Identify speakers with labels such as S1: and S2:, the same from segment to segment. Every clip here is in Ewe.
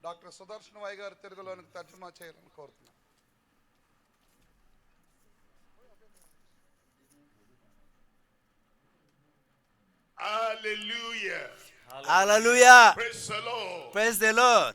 S1: Doctor Sudarshan why గారు తెలుగులోనికి తర్జుమా చేయాలని కోరుతున్నాను.
S2: Hallelujah.
S3: Hallelujah.
S2: Praise the Lord.
S3: Praise the Lord.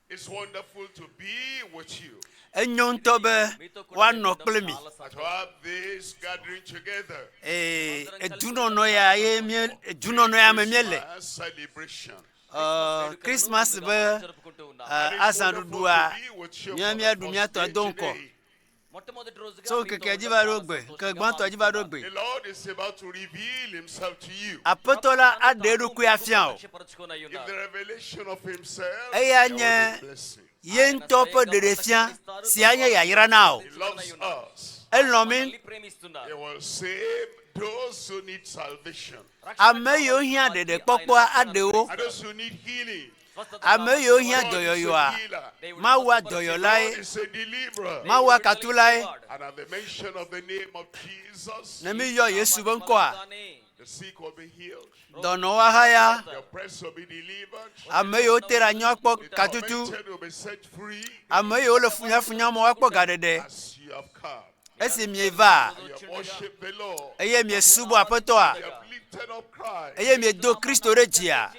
S2: It's wonderful to be with you.
S3: Enyo ŋutɔ be woanɔ kple mi.
S2: To have this gathering together.
S3: Ee, edunɔnɔ ya ye mie edunɔnɔ ya me míele.
S2: Christmas celebration.
S3: Ɔ, Christmas be
S4: జరుపుకుంటూ ఉన్నాం
S3: ɛ,
S2: And it's wonderful
S3: azãɖuɖua
S2: to be with you
S3: mía
S2: for the
S3: míaɖu
S2: first
S3: míatɔ
S2: day
S3: do ŋkɔ.
S2: today.
S4: మొట్టమొదటి రోజుగా
S3: Tso
S4: మీతో
S3: ŋkekea dzi
S4: ఉండడం
S3: va ɖo
S4: చాలా
S3: gbe,
S4: సంతోషంగా
S3: ŋkeke gbãtɔa dzi va ɖo gbe.
S2: The Lord is about to reveal himself to you.
S3: Aƒetɔ la aɖe eɖokui afia o.
S4: ప్రత్యక్షపరచుకొని
S2: In
S4: ఉన్నారు
S2: the revelation of himself,
S3: Eya
S2: there
S3: nye
S2: will be blessing.
S3: ye ŋutɔ ƒe ɖeɖefia si anye yayra na wò.
S2: He loves us.
S3: Elɔ̃ mí.
S4: మనల్ని ప్రేమిస్తున్నారు
S2: He will save those who need salvation
S3: Ame yiwo hiã ɖeɖekpɔkpɔa aɖe wo.
S2: and those who need healing.
S3: Ame yiwo hiã
S2: God is
S3: dɔyɔyɔa,
S2: a healer.
S3: Mawua dɔyɔlae,
S2: God is a deliverer.
S3: Mawua katulae.
S2: And at the mention of the name of Jesus,
S3: Ne míyɔ Yesu be ŋkɔa,
S2: the sick will be healed,
S3: dɔnɔwo ahaya,
S2: the oppressed will be delivered,
S3: ame yiwo te ɖe anyi woakpɔ
S2: the
S3: katutu,
S2: tormented will be set free
S3: ame yiwo le funyafunya me woakpɔ gaɖeɖe.
S2: as you have come.
S3: Esi mieva,
S2: You have worshipped the Lord.
S3: eye miesubɔ Aƒetɔa,
S2: You have lifted up Christ.
S3: eye miedo Kristo ɖe dzia,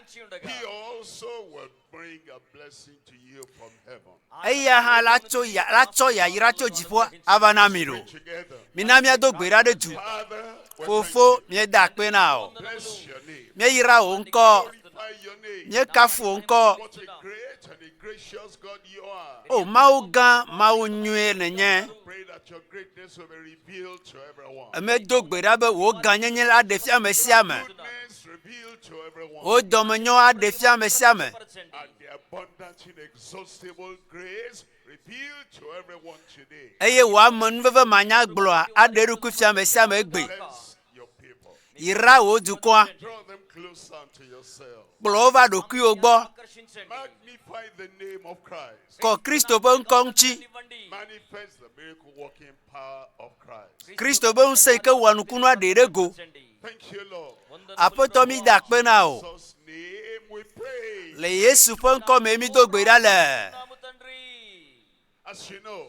S2: He also will bring a blessing to you from heaven.
S3: eya hã la tso ya la tsɔ yayra tso dziƒo ava na mi ɖo.
S2: Together.
S3: Mina míado gbe ɖa ɖe du.
S2: Father, we thank
S3: Fofo, míeda akpe na wò.
S2: you. Bless your name.
S3: Míeyra wò ŋkɔ.
S2: Glorify your name.
S3: Míekafu wò ŋkɔ.
S2: What a great and a gracious God you are.
S3: O Mawu gã, Mawu nyuie nènye.
S2: Pray that your greatness will be revealed to everyone.
S3: Medo gbe ɖa be wò gãnyenye la ɖe fia ame sia ame.
S2: Goodness revealed to everyone.
S3: Wò dɔmenyo aɖe fia ame sia ame.
S4: పరచండి
S2: And the abundant inexhaustible grace revealed to everyone today.
S3: Eye wò amenuveve manyagblɔa aɖe eɖokui fia ame sia ame egbe.
S2: Bless your people.
S3: Yra wò dukɔa.
S2: Draw them closer unto yourself.
S3: Kplɔ wo va ɖokuiwò gbɔ.
S4: ఆకర్షించండి
S2: Magnify the name of Christ.
S3: Kɔ Kristo ƒe ŋkɔ ŋuti.
S4: ఇవ్వండి
S2: Manifest the miracle working power of Christ.
S3: Kristo ƒe ŋusẽ yi ke wɔa nukunua ɖee ɖe go.
S4: పరచండి.
S2: Thank you, Lord.
S3: Aƒetɔ mi da akpe na wò.
S2: Jesus' name we pray.
S3: Le Yesu ƒe ŋkɔ me mi do gbe ɖa le.
S4: నాము తండ్రి
S2: As you know,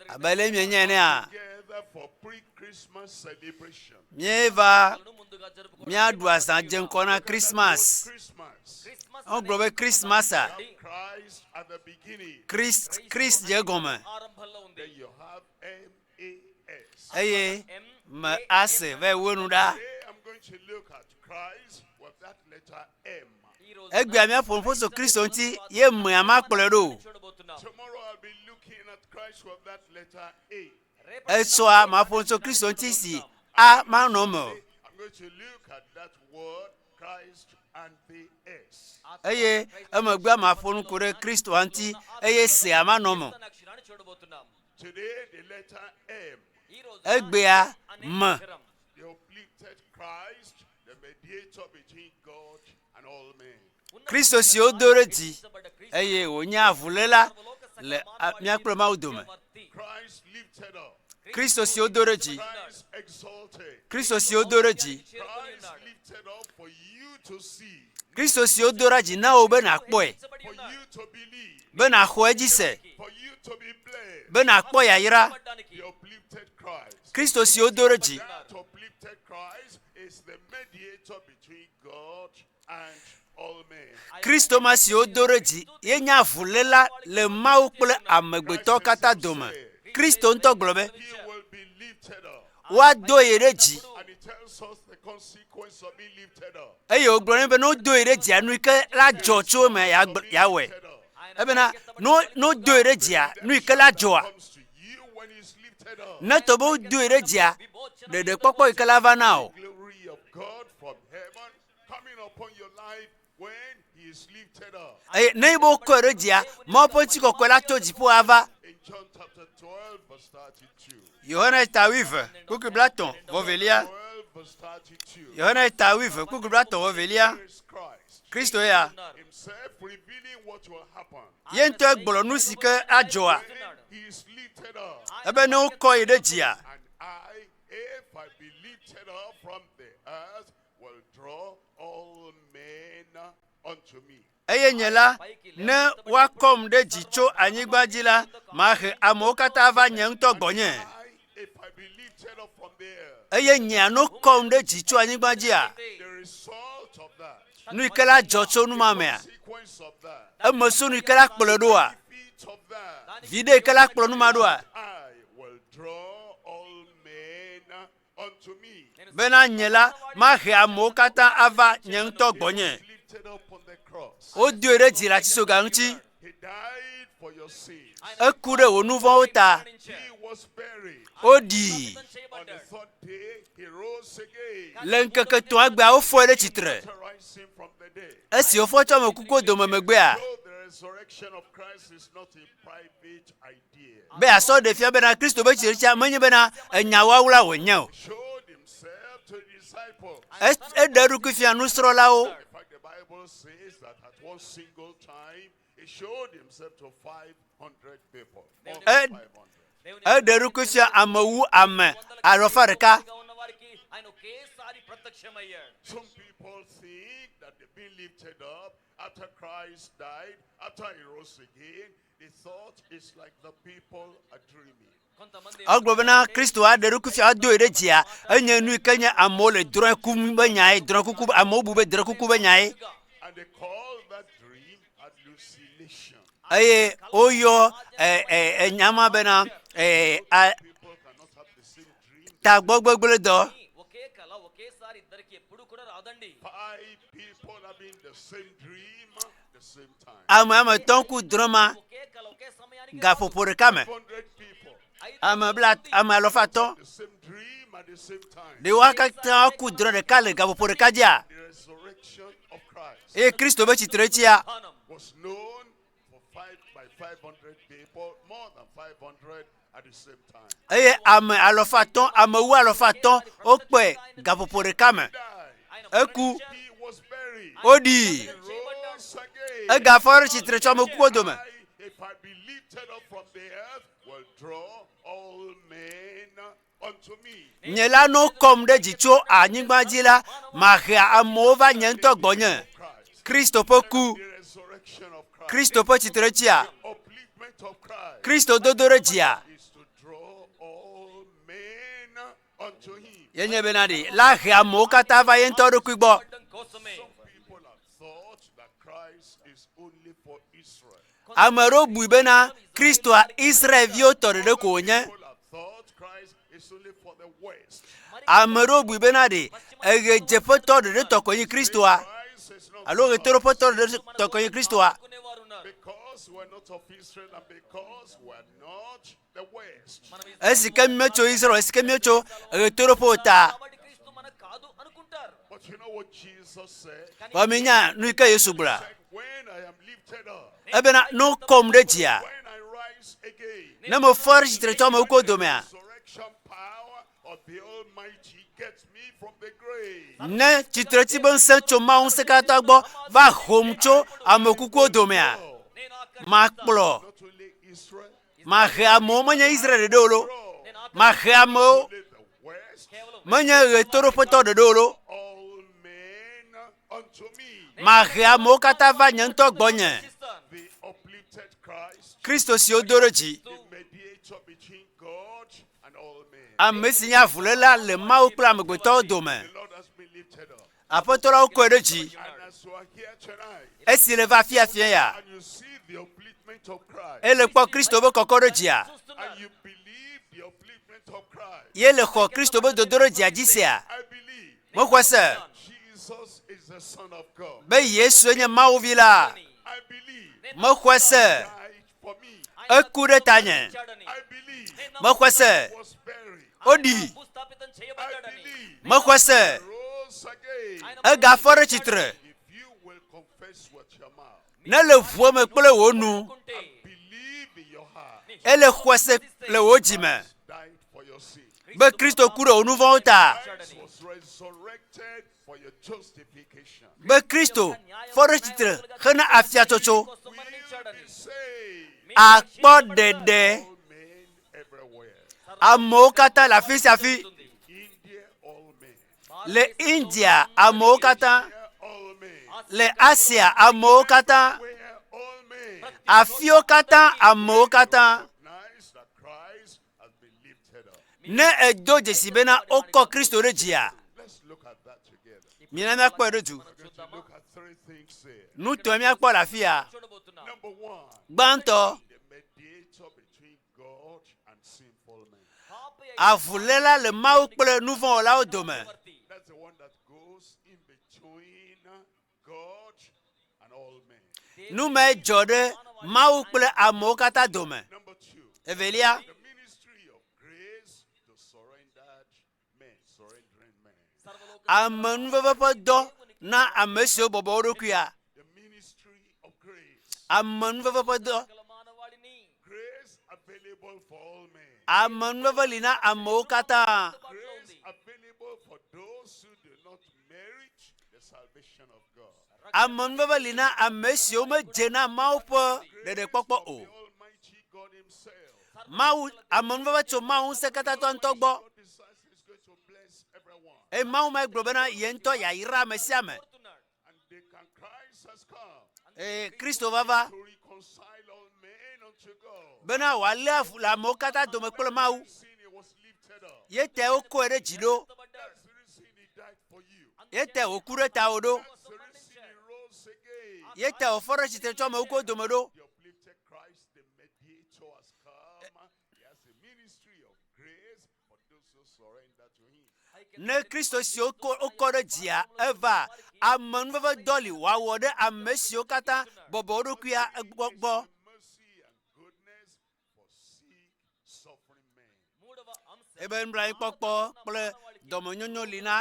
S3: Abe ale mienye enea,
S2: together for pre-Christmas celebration.
S3: míeva
S4: ముందుగా జరుపుకుంటున్నాం
S3: míaɖu azã dze ŋkɔ na Christmas.
S2: Christmas.
S4: Christmas
S3: Wogblɔ be Christmasa,
S2: Christ at the beginning.
S3: Christ, Christ dze egɔme
S4: ఆరంభంలో ఉంది
S2: Then you have M-A-S.
S3: eye me ase va yi wo nu ɖa.
S2: Today I'm going to look at Christ with that letter M.
S4: ఈ రోజు
S3: Egbea míaƒo nuƒo so Kristo ŋuti ye mea makplɔe ɖo.
S4: చూడబోతున్నాం
S2: Tomorrow I'll be looking at Christ with that letter A.
S3: Etsɔa maƒo nu tso Kristo ŋuti si A manɔ eme o.
S2: I'm going to look at that word Christ and the S.
S3: Eye emegbea maƒo nu ku ɖe Kristoa ŋuti eye sea manɔ eme o.
S4: అనే అక్షరాన్ని చూడబోతున్నాం
S2: Today the letter M,
S4: ఈ రోజు
S3: Egbea
S4: అనే
S3: me
S4: అక్షరం
S2: the uplifted Christ, the mediator between God and all men.
S3: Kristo si wodo ɖe dzi eye wònye avuléla le a- mía kple Mawu dome.
S2: Christ lifted up,
S3: Kristo si wodo ɖe dzi,
S2: Christ exalted,
S3: Kristo si wodo ɖe dzi,
S2: Christ lifted up for you to see,
S3: Kristo si wodo ɖe dzi na wò be nàkpɔe,
S2: for you to believe,
S3: be nàxɔ edzi se,
S2: for you to be blessed.
S3: be nàkpɔ yayra.
S2: The uplifted Christ.
S3: Kristo si wodo ɖe dzi.
S2: That uplifted Christ is the mediator between God and all men.
S3: Kristo ma si wodo ɖe dzi ye nye avuléla le Mawu kple amegbetɔ katã dome. Kristo ŋutɔ gblɔ be
S2: He will be lifted up.
S3: woado ye ɖe dzi
S2: And he tells us the consequence of being lifted up.
S3: eye wògblɔ nɛ be ne wodo ye ɖe dzia nu yi ke la dzɔ tso eme yeagb- yeawɔe.
S2: Lifted up.
S3: Ebena ne wo- ne wodo ye ɖe dzia nu yi ke la dzɔa
S2: Comes to you when he's lifted up.
S3: ne tɔ be wodo ye ɖe dzia ɖeɖekpɔkpɔ yi ke la va na wò.
S2: Glory of God from heaven coming upon your life when he is lifted up.
S3: Eye ne be wokɔe ɖe dzia Mawu ƒe ŋutikɔkɔe la tso dziƒo ava.
S2: In John chapter 12, verse 32.
S3: Yohane ta wuieve kpukpui blaetɔ̃ vɔ velia.
S2: 12, verse 32.
S3: Yohane ta wuieve kpukpui blaetɔ̃ vɔ velia.
S2: Here is Christ
S3: Kristo ya
S2: himself revealing what will happen.
S3: ye ŋutɔe gblɔ nu si ke adzɔa
S2: When he is lifted up.
S3: ebe ne wokɔ ye ɖe dzia
S2: And I, if I be lifted up from the earth, will draw all men unto me.
S3: Eye nye la, ne woakɔm ɖe dzi tso anyigba dzi la, mahe amewo katã va nye ŋutɔ gbɔnye.
S2: I, if I be lifted up from the earth,
S3: Eye nyea no kɔm ɖe dzi tso anyigba dzia,
S2: the result of that,
S3: nu yi ke la dzɔ tso nu ma mea,
S2: sequence of that,
S3: eme so nu yi ke la kplɔe ɖoa,
S2: feet of that,
S3: viɖe yi ke la kplɔ nu ma ɖoa,
S2: I will draw all men unto me.
S3: bena nye la mahe amewo katã ava nye ŋutɔ gbɔnye.
S2: Lifted up on the cross.
S3: Wodoe ɖe dzi le atitsoga ŋuti.
S2: He died for your sin.
S3: Eku ɖe wò nu vɔ̃wo ta.
S2: He was buried.
S3: Woɖii.
S2: On the third day, he rose again.
S3: Le ŋkeke etɔ̃a wofɔe ɖe tsitre.
S2: After rising from the dead.
S3: Esi wofɔ tso ame kukuwo dome megbea,
S2: So the resurrection of Christ is not a private idea.
S3: be asɔ ɖe fia bena Kristo be tsitretsia menye bena enyawɔwla wònye o.
S2: He showed himself to the disciples.
S3: Eɖe eɖokui fia nusrɔ̃lawo.
S2: In fact, the Bible says that at one single time, he showed himself to 500 people. More than 500.
S3: Eɖe eɖokui fia ame wu ame alafa ɖeka.
S4: ఉన్న వారికి ఆయన ఒకేసారి ప్రత్యక్షమయ్యాడు
S2: Some people think that they've been lifted up after Christ died, after he rose again. They thought it's like the people are dreaming.
S4: కొంతమంది
S3: Egblɔ bena Kristo aɖe eɖokui fia adoe ɖe dzia, enye nu yi ke nye amewo le drɔ̃e kum be nyae, drɔ̃e kuku amewo bu be drɔ̃e kuku be nyae.
S2: And they call that dream hallucination.
S3: Eye woyɔ ɛ ɛ enya ma bena ɛ a
S2: People cannot have the same dream.
S3: tagbɔgbegblẽdɔ.
S4: ఒకే కల ఒకేసారి ఇద్దరికి ఎప్పుడు కూడా రాదండి
S2: Five people having the same dream the same time.
S3: Ame ame etɔ̃ ku drɔ̃ ma
S4: ఒకే కల ఒకే సమయానికి
S3: gaƒoƒo ɖeka me.
S2: 500 people,
S3: Ame bla ame alafa atɔ̃.
S2: the same dream at the same time.
S3: Ɖe wo katã ku drɔ̃ ɖeka le gaƒoƒo ɖeka dzia?
S2: The resurrection of Christ
S3: Eye Kristo be tsitretsia
S4: స్థానం
S2: was known for five by 500 people, more than 500 at the same time.
S3: eye ame alafa atɔ̃ ame wu alafa atɔ̃ wokpɔe gaƒoƒo ɖeka me.
S2: Died.
S4: ఆయన
S3: Eku
S2: He was buried.
S3: woɖii.
S2: He rose again.
S3: Egafɔ ɖe tsitre tso ame kukuwo dome.
S2: I, if I be lifted up from the earth, will draw all men unto me.
S3: Nye la no kɔm ɖe dzi tso anyigba dzi la, mahe amewo va nye ŋutɔ gbɔnye.
S2: Christ.
S3: Kristo ƒe ku,
S2: The resurrection of Christ.
S3: Kristo ƒe tsitretsia,
S2: Upliftment of Christ
S3: Kristo dodo ɖe dzia.
S2: is to draw all men unto him.
S3: Yenye bena ɖe la he amewo katã va ye ŋutɔ ɖokui gbɔ.
S4: పడ్డం కోసమే
S2: Some people have thought that Christ is only for Israel.
S3: Ame ɖewo bui bena Kristoa Israelviwo tɔ ɖeɖe ko wònye.
S2: People have thought Christ is only for the West.
S3: Ame ɖewo bui bena ɖe eɣedzeƒetɔ ɖeɖe tɔ koe nye Kristoa
S2: Christ is not
S3: alo
S2: for us
S3: ɣetoɖoƒetɔ ɖeɖe tɔ koe nye Kristoa.
S4: అనుకునేవారు ఉన్నారు
S2: because we're not of Israel and because we're not the West.
S4: మనం
S3: Esi ke míetso Israel, esi ke míetso ɣetoɖoƒe o ta.
S4: కాబట్టి క్రీస్తు మనకు కాదు అనుకుంటారు
S2: But you know what Jesus said?
S3: Vɔ minya nu yi ke Yesu gblɔa.
S2: Said, when I am lifted up,
S3: Ebena ne wokɔm ɖe dzia,
S2: when I rise again,
S3: ne mefɔ ɖe tsitre tso ame kukuwo domea,
S2: resurrection power of the Almighty gets me from the grave.
S3: ne tsitretsi be ŋusẽ tso Mawu ŋusẽkatã gbɔ va hom tso ame kukuwo domea,
S4: నేను అక్కడ
S3: makplɔ,
S2: Not only Israel,
S3: mahe amewo menye Israel ɖeɖe o lo, mahe amewo
S2: only the West,
S4: కేవలం
S3: menye ɣetoɖoƒetɔ ɖeɖe o lo,
S2: all men unto me.
S3: mahe amewo katã va nye ŋutɔ gbɔnye.
S4: ఇస్తాను
S2: The uplifted Christ,
S3: Kristo si wodo ɖe dzi,
S2: the mediator between God and all men.
S3: ame si nye avuléla le Mawu kple amegbetɔwo dome.
S2: The Lord has been lifted up.
S3: Aƒetɔ la wokɔe ɖe dzi.
S2: And as you are here tonight,
S3: Esi le va afia fia ya,
S2: and you see the upliftment of Christ,
S3: ele kpɔ Kristo be kɔkɔ ɖe dzia,
S4: చూస్తున్నారు
S2: and you believe the upliftment of Christ,
S3: ye le xɔ Kristo be dodo ɖe dzia dzi sia.
S2: I believe
S3: Mexɔe se
S2: Jesus is the Son of God.
S3: be Yesue nye Mawu vi la.
S2: I believe
S3: Mexɔe se
S2: died for me.
S3: eku ɖe tanye.
S4: ఇచ్చాడని
S2: I believe
S3: Mexɔe se
S2: was buried.
S3: woɖi.
S4: భూస్థాపితం
S2: I
S4: చేయబడ్డాడని
S2: believe
S3: Mexɔe se
S2: rose again.
S3: egafɔ ɖe tsitre.
S2: If you will confess with your mouth,
S3: Ne le ʋua me kple wò nu,
S4: అనుకుంటే
S2: believe in your heart,
S3: ele xɔe se le wò dzime
S2: died for your sin.
S3: be Kristo ku ɖe wò nu vɔ̃wo ta,
S2: Christ was resurrected for your justification.
S3: be Kristo fɔ ɖe tsitre hena afiatsotso.
S4: కోసం
S2: Will
S4: మరణించాడని
S2: be saved.
S3: Akpɔ ɖeɖe
S2: All men everywhere.
S3: amewo katã le afi sia afi.
S2: India, all men.
S3: Le India, amewo katã,
S2: Here, all men.
S3: Le Asia amewo katã,
S2: Where all men
S3: afiwo katã amewo katã.
S2: recognize that Christ has been lifted up.
S3: Ne edo dzesi bena wokɔ Kristo ɖe dzia,
S2: Let's look at that together.
S3: mina míakpɔe ɖe du.
S2: We're going to look at three things here.
S3: Nutɔe míakpɔ le afia.
S4: చూడబోతున్నాం
S2: Number one,
S3: Gbãtɔ,
S2: the mediator between God and sinful men.
S4: పాపి
S3: avuléla le Mawu kple nuvɔ̃wɔlawo dome.
S4: Chakravarthi
S2: That's the one that goes in between God and all men.
S3: Nu mae dzɔ ɖe Mawu kple amewo katã dome.
S2: Number two,
S3: Evelia,
S2: the ministry of grace to surrendered men, surrendering men.
S4: సర్వలోక
S3: amenuveve ƒe dɔ na ame siwo bɔbɔ wo ɖokuia.
S2: The ministry of grace.
S3: Amenuveve ƒe dɔ.
S4: సకల మానవాళిని
S2: Grace available for all men.
S3: Amenuveve li na amewo katã.
S4: అందుబాటులో
S2: Grace
S4: ఉంది
S2: available for those who do not merit the salvation of God.
S3: Amenuveve li na ame siwo medze na Mawu ƒe ɖeɖekpɔkpɔ
S2: Of
S3: o.
S2: the Almighty God Himself.
S3: Mawu amenuveve tso Mawu ŋusẽkatãtɔ ŋutɔ gbɔ.
S2: God decides He's going to bless everyone.
S3: Eye Mawu ma gblɔ bena ye ŋutɔ yeayra ame sia ame.
S4: కోరుతున్నాడు
S2: And they can Christ has come
S3: Eye Kristo vava
S2: to reconcile all men unto God.
S3: bena wòalé avu le amewo katã dome kple Mawu.
S2: Sin he was lifted up.
S3: Ye tae wokɔe ɖe dzi ɖo.
S2: That's the reason he died for you.
S3: Ye tae wòku ɖe tawò ɖo.
S2: That's the reason he rose again.
S3: Ye tae wòfɔ ɖe tsitre tso amewo dome ɖo.
S2: The uplifted Christ, the mediator, has come. He has a ministry of grace for those who surrender to him.
S3: Ne Kristo si wokɔ wokɔ ɖe dzia eva amenuveve dɔ li wòawɔ ɖe ame siwo katã bɔbɔ wo ɖokuia egbɔ gbɔ.
S2: Mercy and goodness for sick, suffering men.
S4: మూడవ అంశం
S3: Ebe nublanuikpɔkpɔ kple dɔmenyonyo li na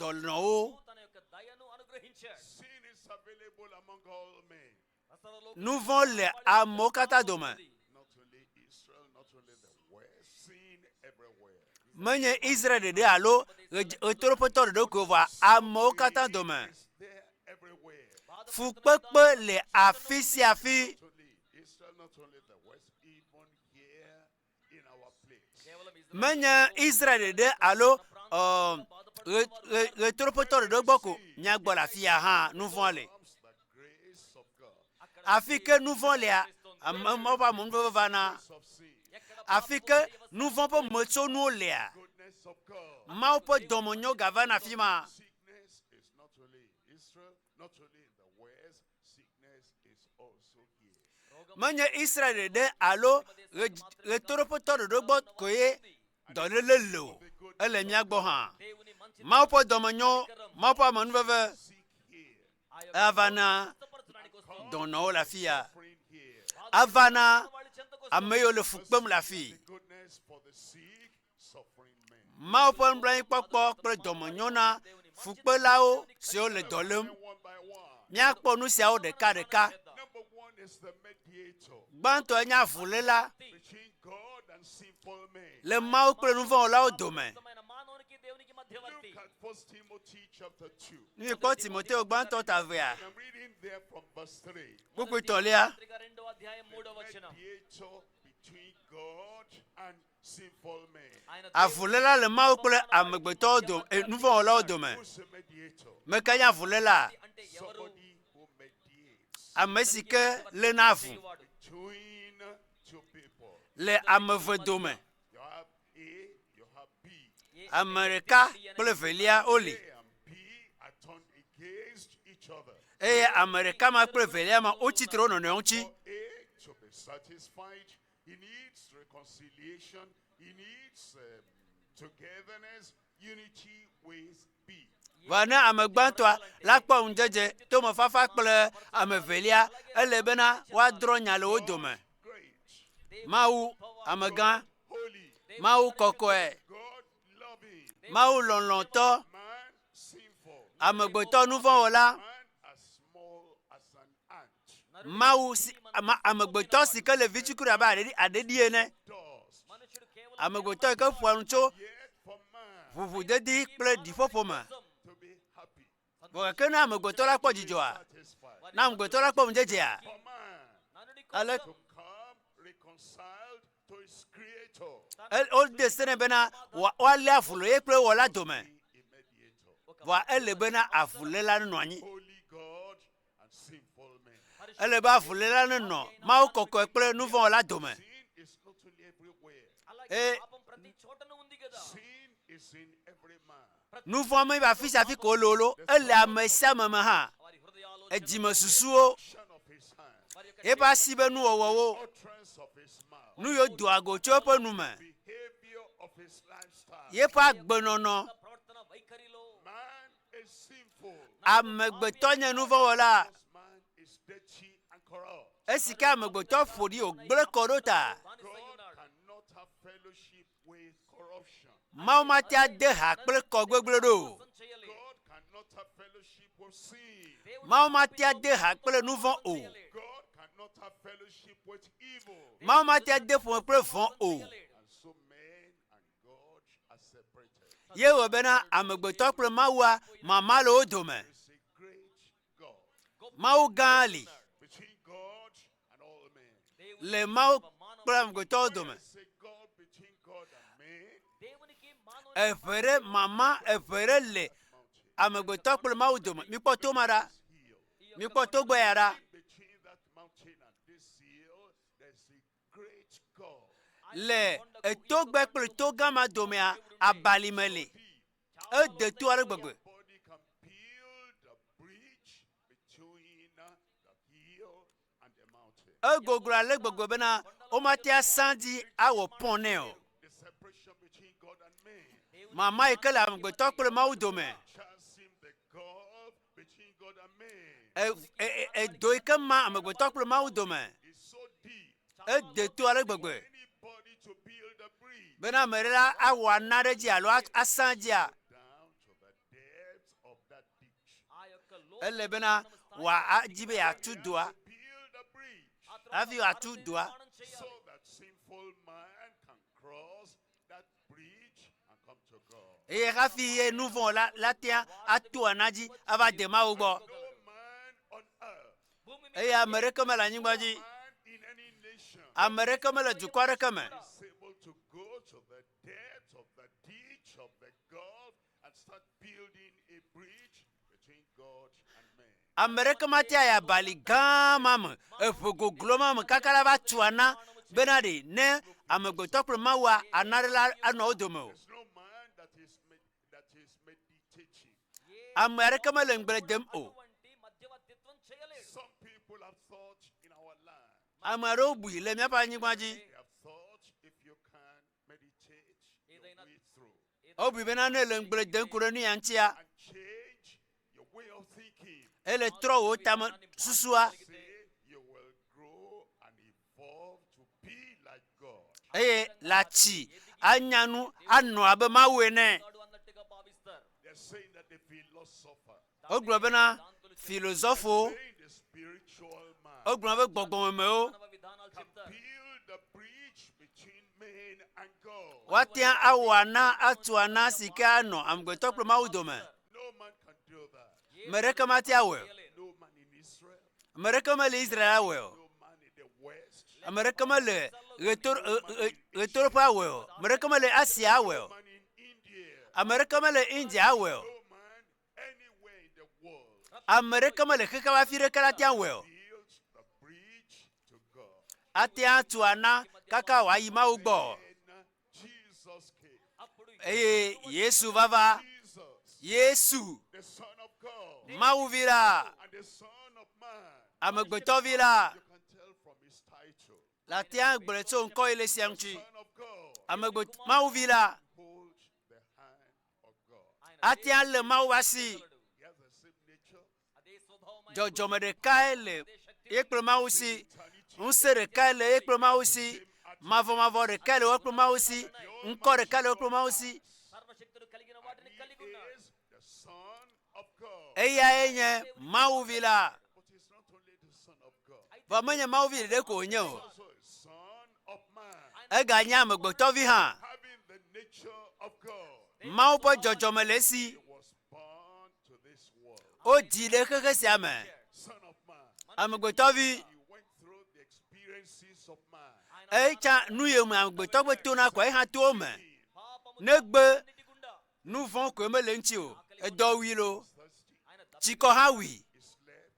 S3: dɔnɔwo.
S4: తన యొక్క దయను అనుగ్రహించాడు
S2: Sin is available among all men.
S4: సర్వలోక
S3: Nu vɔ̃ le amewo katã dome.
S2: Not only Israel, not only the West, sin everywhere.
S3: Menye Israel ɖeɖe alo ɣedz- ɣetoɖoƒetɔ ɖeɖe ko o, vɔa amewo katã dome.
S2: It's there everywhere.
S3: Fukpekpe le afi sia afi.
S2: Not only Israel, not only the West, even here in our place.
S4: కేవలం Israel
S3: Menye Israel ɖeɖe alo ɔ, ɣe- ɣe- ɣetoɖoƒetɔ ɖeɖe gbɔ ko míagbɔ le afia hã nu vɔ̃ le.
S2: Comes the grace of God.
S3: Afi ke nu vɔ̃ lea, ame mawo ƒe amenuveve vana.
S2: Of sin,
S4: ఎక్కడ
S3: Afi ke nu vɔ̃ ƒe metsonuwo lea,
S2: goodness of God.
S3: Mawu ƒe dɔmenyo gavana afi ma.
S2: Sickness is not only in Israel, not only in the West, sickness is also here.
S3: Menye Israel ɖeɖe alo ɣedz- ɣetoɖoƒetɔ ɖeɖe gbɔ koe dɔléle le o, ele mía gbɔ hã.
S4: దేవుని మంచి
S3: Mawu ƒe dɔmenyo, Mawu ƒe amenuveve
S2: Sick here,
S4: ఆ యొక్క
S3: ava na
S4: స్వస్థపరచడానికి వస్తుంది.
S3: dɔnɔwo le afia.
S2: suffering here.
S3: Ava na
S4: వాళ్ళు చెంతకు
S3: ame yiwo le fu kpem le afi.
S2: The goodness for the sick, suffering men.
S3: Mawu ƒe nublanuikpɔkpɔ kple dɔmenyo na fukpelawo siwo le dɔ lém.
S2: One by one.
S3: Míakpɔ nu siawo ɖekaɖeka.
S2: Number one is the mediator
S3: Gbãtɔe nye avuléla
S2: between God and sinful men.
S3: le Mawu kple nuvɔ̃wɔlawo dome.
S4: స్వస్థమైన మానవునికి దేవునికి మధ్యవర్తి
S2: Look at 1 Timothy chapter 2.
S3: Ne míekpɔ Timoteo gbãtɔ ta evea,
S2: I'm reading there from verse 3.
S3: kpukpui tɔlia,
S4: పత్రిక రెండో అధ్యాయం మూడో వచనం
S2: Mediator between God and sinful men.
S4: ఆయన
S3: avuléla le Mawu kple amegbetɔwo dome, eh, nuvɔ̃wɔlawo dome.
S2: Who's a mediator?
S3: Me ke nye avuléla?
S4: అంటే ఎవరు
S2: Somebody who mediates
S3: Ame si ke léna avu
S4: వాడు
S2: between two people.
S3: le ame eve dome.
S2: You have A, you have B.
S3: Ame ɖeka kple velia woli
S2: A and B are turned against each other.
S3: eye ame ɖeka ma kple velia ma wotsi tre wo nɔnɔewo ŋuti.
S2: For A to be satisfied, he needs reconciliation, he needs togetherness, unity with B.
S3: Vɔ ne ame gbãtɔa la kpɔ ŋudzedze tomefafa kple ame velia, ele bena woadrɔ̃ nya le wo dome.
S2: Great,
S3: Mawu amegã,
S2: holy,
S3: Mawu kɔkɔe,
S2: God loving,
S3: Mawu lɔlɔ̃tɔ,
S2: man sinful,
S3: amegbetɔ nuvɔ̃wɔla,
S2: man as small as an ant,
S3: Mawu si ama, amegbetɔ si ke le vitukui abe aɖeɖi aɖeɖi ene.
S2: dust.
S4: మనుషుడు కేవలం
S3: Amegbetɔ yi ke ƒoa nu tso
S2: Yet for man
S3: ʋuʋudedi kple ɖiƒoƒo me.
S2: to be happy,
S3: Vɔ gake ne amegbetɔ la kpɔ dzidzɔa,
S2: satisfied,
S3: ne amegbetɔ la kpɔ ŋudzedzea,
S2: for man
S4: నరుడి
S3: ale
S2: to come reconciled to his creator,
S3: wode se nɛ bena wòa- woalé avu le ye kple wɔla dome.
S2: be a mediator.
S3: Vɔa ele bena avuléla nenɔ anyi.
S2: Holy God sinful men.
S3: Ele be avuléla nenɔ Mawu kɔkɔe kple nuvɔ̃wɔla dome.
S2: Sin is not only everywhere.
S4: అలాగే
S3: ఏ-
S4: పాపం ప్రతి చోటను ఉంది కదా
S2: Sin is in every man.
S3: Nuvɔ̃ me be afi sia afi ko wole o, ele ame sia ame me hã.
S4: వారి హృదయాలు
S3: Edzimesusuwo,
S2: Action of his hand.
S4: వారి యొక్క
S3: eƒe asi be nuwɔwɔwo,
S2: Utterance of his mouth.
S3: nu yiwo doa go tso eƒe nu me,
S2: Behavior of his lifestyle.
S3: yeƒe agbenɔnɔ.
S4: ప్రవర్తన వైఖరిలో
S2: Man is sinful.
S3: Amegbetɔ nye nuvɔ̃wɔla.
S2: Because man is dirty and corrupt.
S3: Esi ke amegbetɔ ƒo ɖi wògblẽ kɔ ɖo ta,
S4: బానిసై
S2: God
S4: ఉన్నాడు
S2: cannot have fellowship with corruption.
S3: Mawu mate ade ha kple kɔ gbegblẽ ɖo o.
S4: మోసం చేయలేడు
S2: God cannot have fellowship with sin.
S4: దేవుడు
S3: Mawu mate ade ha kple nuvɔ̃ o.
S2: God cannot have fellowship with evil.
S3: Mawu mate ade ƒome kple vɔ̃ o.
S2: And so men and God are separated.
S3: Ye wɔ bena amegbetɔ kple Mawua mama le wo dome.
S2: There is a great God
S3: Mawu gã li
S2: between God and all men.
S3: le Mawu kple amegbetɔwo dome.
S2: There is a God between God and men.
S4: దేవునికి మానవునికి
S3: Eve ɖe mama eve ɖe le
S2: Mountain.
S3: amegbetɔ kple Mawu dome. Mikpɔ to ma ɖa.
S2: Hill.
S3: Mikpɔ togbɛ ya ɖa.
S2: Between that mountain and this hill, there's a great God.
S3: Le etogbe kple to gã ma domea, abalime li.
S2: Deep.
S3: Ede to ale gbegbe.
S2: Body can build a bridge between the hill and the mountain.
S3: Egoglo ale gbegbe bena womate asã dzi awɔ pɔn nɛ o.
S2: The separation between God and man.
S3: Mama yi ke le amegbetɔ kple Mawu dome.
S2: Chasing the gulf between God and man
S3: E- e- e- Edo yi ke ma amegbetɔ kple Mawu dome.
S2: is so deep.
S3: Ede to ale gbegbe.
S2: Anybody to build a bridge
S3: Bena ame ɖe la awɔ ana ɖe dzi alo asã dzia,
S2: down to the depths of that ditch.
S4: ఆ యొక్క లో
S3: ele bena wòadzi be yeatu doa
S2: To build a bridge
S3: hafi wòatu doa
S4: నిర్మాణం చేయాలి
S2: so that sinful man can cross that bridge and come to God.
S3: eye hafi ye nu vɔ̃ la la tea ato ana dzi ava de Mawu gbɔ.
S2: No man on earth,
S4: భూమి మీద
S3: Eye ame ɖeke mele anyigba dzi,
S2: man in any nation,
S3: ame ɖeke mele dukɔ aɖeke me
S2: is able to go to the depths of the ditch of the gulf and start building a bridge between God and man.
S3: Ame ɖeke mate ayi abali gã ma me, eʋe goglo ma me kaka la va tu ana bena ɖe ne amegbetɔ kple Mawua ana ɖe la anɔ wo dome o.
S2: There's no man that is med- that is meditating.
S3: Ame aɖeke mele ŋugble dem o.
S4: అటువంటి మధ్యవర్తిత్వం చేయలేడు
S2: Some people have thought in our land.
S3: Ame aɖewo bui le míaƒe anyigba dzi.
S2: They have thought if you can meditate your way through
S3: Wobui bena ne le ŋugble dem ku ɖe nu ya ŋutia,
S2: and change your way of thinking,
S3: ele trɔ wò tame susua
S2: say you will grow and evolve to be like God.
S3: eye le atsi anya nu anɔ abe Mawu ene.
S4: వాడు అన్నట్టుగా భావిస్తారు
S2: They're saying that the philosopher,
S3: Wogblɔ bena filosɔfowo,
S2: saying the spiritual man,
S3: wogblɔ be gbɔgbɔmemewo
S4: మానవ విధానాలు
S2: can
S4: చెప్తారు
S2: build a bridge between man and God.
S3: woate awɔ ana atu ana si ke anɔ amegbetɔ kple Mawu dome.
S2: No man can do that.
S3: Ame ɖeke mate awɔe o.
S2: No man in Israel,
S3: Ame ɖeke mele Israel awɔe o.
S2: no man in the West,
S3: Ame ɖeke mele ɣeto- ɣe- ɣe- ɣetoɖoƒe awɔe o. Ame ɖeke mele Asia awɔe o.
S2: no man in India,
S3: Ame ɖeke mele India awɔe o.
S2: no man anywhere in the world
S3: Ame ɖeke mele xexea ƒe afi ɖeke la te awɔe o.
S2: built the bridge to God.
S3: Ate atu ana kaka wòayi Mawu gbɔ.
S2: Then Jesus came.
S4: అప్పుడు
S3: Eye Yesu vava,
S2: Jesus,
S3: Yesu,
S2: the Son of God
S3: Mawu vi la,
S2: and the Son of Man.
S3: amegbetɔvi la,
S2: You can tell from his title.
S3: le ate gblɔe tso ŋkɔ yi le sia ŋuti.
S2: Son of God
S3: Amegbet Mawu vi la,
S2: holds the hand of God.
S3: ate alé Mawu ƒe asi.
S2: He has the same nature,
S4: అదే స్వభావం
S3: Dzɔdzɔme ɖekae le ye kple Mawu si. Ŋusẽ ɖekae le ye kple Mawu si. Mavɔmavɔ ɖekae le wo kple Mawu si. Ŋkɔ ɖekae le wo kple Mawu si.
S4: సర్వశక్తుడు కలిగిన వాటిని
S2: He
S4: కలిగి ఉన్నాడు
S2: is the Son of God.
S3: Eyae nye Mawu vi la.
S2: But he's not only the Son of God,
S3: Vɔ menye Mawu vi ɖeɖe ko wònye o.
S2: also a Son of Man,
S3: Eganye amegbetɔvi hã.
S2: having the nature of God.
S3: Mawu ƒe dzɔdzɔme le esi.
S2: He was born to this world.
S3: Wodzi ɖe xexe sia me.
S2: Son of Man.
S3: Amegbetɔvi
S2: He went through the experiences of man.
S3: eyitsa nu yi me amegbetɔ ƒe tona koe hã to wo me.
S4: పాపము
S3: Negbe
S4: అన్నిటి గుండా
S3: nu vɔ̃ koe mele ŋuti o. Edɔ wui lo.
S2: Thirsty.
S3: Tsikɔ hã wui.
S2: He slept.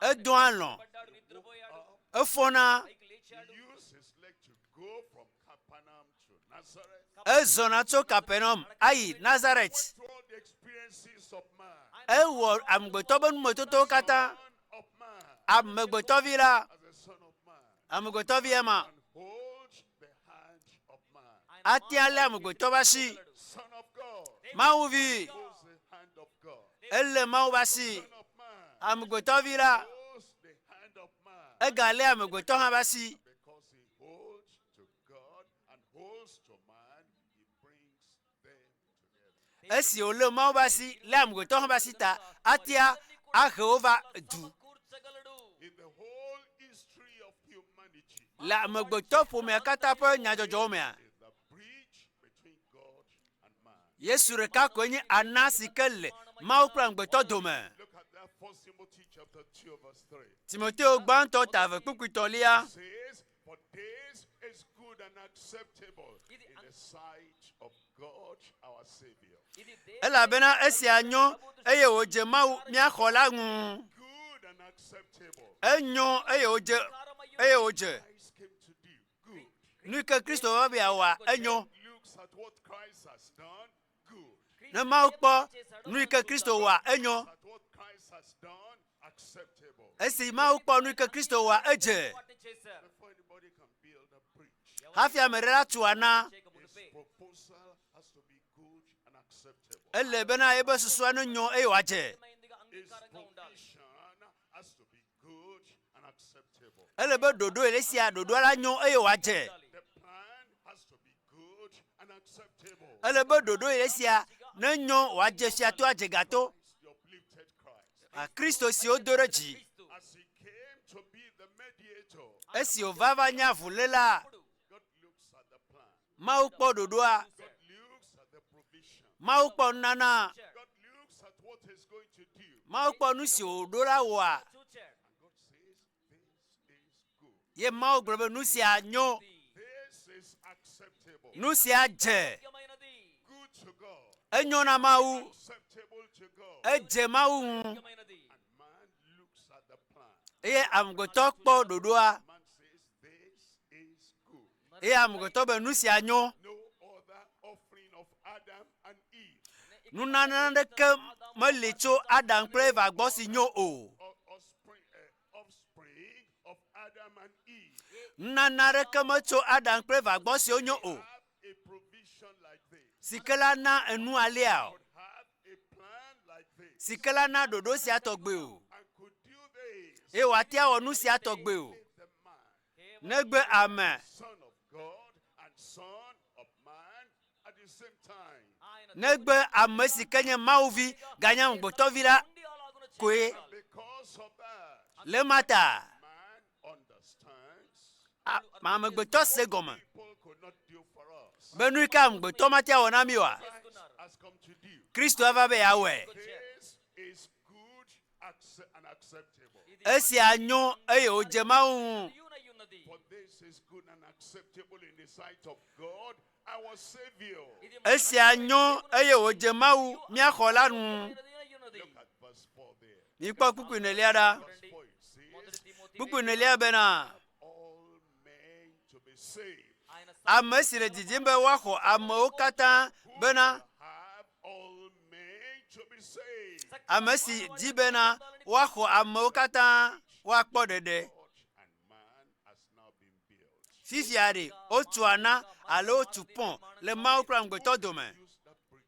S3: Edɔa alɔ̃,
S4: పడ్డాడు నిద్రపోయాడు
S3: efɔna,
S4: పైకి లేచాడు
S2: He used his leg to go from Capernaum to Nazareth.
S3: ezɔna tso Kapernaum ayi Nazaret.
S2: Went through all the experiences of man.
S3: Ewɔ amegbetɔ be numetotowo katã.
S2: Son of man.
S3: Amegbetɔvi la,
S2: As a son of man.
S3: amegbetɔvi ema
S2: And hold the hand of man.
S3: ate alé amegbetɔ ƒe asi.
S2: Son of God.
S3: Mawuvi,
S2: Holds the hand of God.
S3: ele Mawu ƒe asi.
S2: Son of man.
S3: Amegbetɔvi la,
S2: Holds the hand of man.
S3: egalé amegbetɔ hã ƒe asi.
S2: Because he holds to God and holds to man, he brings them together.
S3: Esi wòlé Mawu ƒe asi, lé amegbetɔ hã ƒe asi ta, atea ahe wo va du.
S4: సమకూర్చగలడు
S2: In the whole history of humanity,
S3: Le amegbetɔ ƒomea katã ƒe nyadzɔdzɔwo mea,
S2: is the bridge between God and man.
S3: Yesu ɖeka koe nye ana si ke le Mawu kple amegbetɔ dome.
S2: Look at that First Timothy chapter 2, verse 3.
S3: Timoteo gbãtɔ ta eve kpukpui tɔlia.
S2: It says, For this is good and acceptable in the sight of God our Savior.
S4: ఇది
S3: Elabena esia nyo eye wòdze Mawu mía xɔla ŋu.
S2: Good and acceptable.
S3: Enyo eye wòdze eye wòdze.
S2: Christ came to do good.
S3: Nu yi ke Kristo va be yeawɔa, enyo.
S2: Looks at what Christ has done, good.
S3: Ne Mawu kpɔ nu yi ke Kristo wɔa, enyo.
S2: At what Christ has done, acceptable.
S3: Esi Mawu kpɔ nu yi ke Kristo wɔa, edze.
S4: వాటిని చేశారు
S2: Before anybody can build a bridge,
S3: Hafi ame ɖe la tu ana,
S4: చేయక
S2: his
S4: మునుపే
S2: proposal has to be good and acceptable.
S3: ele bena ebe susua nenyo eye wòadze.
S4: ఏమైందిగా
S2: His
S4: అంగీకారంగా ఉండాలి
S2: provision has to be good and acceptable.
S3: Ele be ɖoɖo yi le sia, ɖoɖoa la nyo eye wòadze.
S2: The plan has to be good and acceptable.
S3: Ele be ɖoɖo yi le sia nenyo wòadze fiato adze gato.
S2: Christ, the uplifted Christ.
S3: A Kristo si wodo ɖe dzi.
S4: క్రీస్తు
S2: As he came to be the mediator,
S3: Esi wòva va nye avuléla,
S2: God looks at the plan.
S3: Mawu kpɔ ɖoɖoa,
S2: God looks at the provision.
S3: Mawu kpɔ nunana,
S2: God looks at what he's going to do.
S3: Mawu kpɔ nu si wòɖo la wɔa.
S4: చూచాడు
S2: And God says, This is good.
S3: Ye Mawu gblɔ be nu sia nyo,
S2: This is acceptable.
S3: nu sia dze.
S4: యోగ్యమైనది
S2: Good to God.
S3: Enyo na Mawu,
S2: Acceptable to God.
S3: edze Mawu ŋu
S4: యోగ్యమైనది
S2: And man looks at the plan.
S3: eye amegbetɔ kpɔ ɖoɖoa
S2: Man says, This is good.
S3: eye amegbetɔ be nu sia nyo.
S2: No other offering of Adam and Eve
S3: Nunana ɖeke meli tso Adam kple Eva gbɔ si nyo o.
S2: or offspring, offspring of Adam and Eve
S3: Nunana ɖeke metso Adam kple Eva gbɔ si wonyo o.
S2: have a provision like this,
S3: Si ke la na enu alea o.
S2: could have a plan like this,
S3: Si ke la na ɖoɖo sia tɔgbe o.
S2: and could do this.
S3: Eye wòate awɔ nu sia tɔgbe o.
S2: If the man,
S3: Negbe ame,
S2: son of God and son of man at the same time.
S4: ఆయన
S3: negbe ame si ke nye Mawuvi ganye amegbetɔvi la
S4: ఉండి అలాగున
S3: koe.
S2: And because of that,
S3: Le ema ta,
S2: man understands
S3: a- amegbetɔ se gɔme
S2: people could not do for us.
S3: be nu yi ke amegbetɔ mate awɔ na mi oa,
S2: Christ has come to do.
S3: Kristo ava be yeawɔe.
S2: This is good acce- and acceptable.
S3: Esia nyo eye wòdze Mawu ŋu.
S4: యూనయ్యున్నది
S2: For this is good and acceptable in the sight of God, our Savior.
S4: ఇది
S3: Esia nyo eye wòdze Mawu mía xɔla ŋu.
S4: యూనయ్యున్నది
S2: Look at verse 4 there.
S3: Mikpɔ kpukpui nelia ɖa.
S2: Verse 4 it says,
S4: మొదటి Timothy
S3: Kpukpui nelia bena
S2: All men to be saved.
S4: ఆయన
S3: ame si le didim be woaxɔ amewo katã bena
S2: Have all men to be saved.
S3: ame si di bena woaxɔ amewo katã woakpɔ ɖeɖe.
S2: God and man has now been built.
S3: Fifia ɖe wotu ana alo wotu pɔn le Mawu kple amegbetɔ dome.
S2: Use that bridge.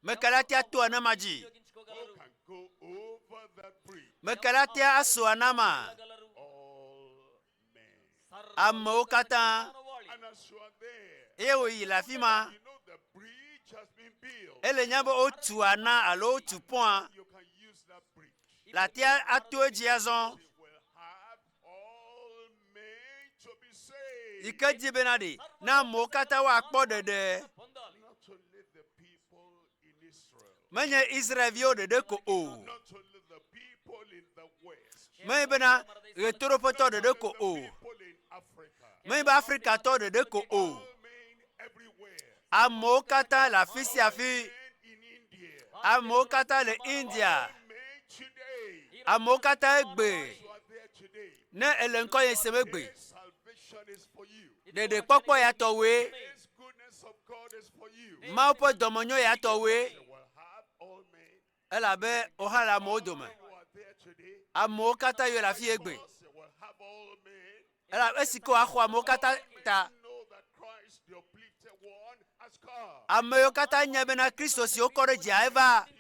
S3: Meke la tea to ana ma dzi.
S2: Who
S4: ఉపయోగించుకోగలరు
S2: can go over that bridge?
S3: Meke la tea aso ana ma.
S4: గలరు
S2: All men.
S3: Amewo katã
S4: మానవాళి
S2: And as you are there,
S3: eye wòyi le afi ma.
S2: you know the bridge has been built.
S3: Ele nya be wotu ana alo wotu pɔ̃a.
S2: You can use that bridge.
S3: Le atea ato edzi azɔ.
S2: It will have all men to be saved.
S3: Yi ke di bena ɖe na amewo katã woakpɔ ɖeɖe.
S4: పొందాలి
S2: Not only the people in Israel,
S3: Menye Israelviwo ɖeɖe ko o.
S2: not only the people in the West,
S3: Menye bena ɣetoɖoƒetɔ ɖeɖe ko
S2: not
S3: o.
S2: the people in Africa,
S3: Menye be Afrikatɔ ɖeɖe ko o.
S2: all men everywhere,
S3: Amewo katã le afi sia afi.
S2: men in India,
S3: Amewo katã le India.
S2: all men today.
S3: Amewo katã egbe.
S2: You are
S3: Ne èle ŋkɔ ye sem egbe,
S2: This salvation is for you.
S3: ɖeɖekpɔkpɔ ya tɔwoe,
S2: This goodness of God is for you.
S3: Mawu ƒe dɔmenyo ya tɔwoe,
S2: You will have all men
S3: elabe wo hã le amewo dome.
S2: who are there today.
S3: Amewo katã yiwo le afi egbe.
S2: Because you will have all men
S3: Elabe esi ke woaxɔ amewo katã ta,
S2: know that Christ, the uplifted one, has come.
S3: ame yiwo katã nya bena Kristo si wokɔ ɖe dzia eva
S2: Built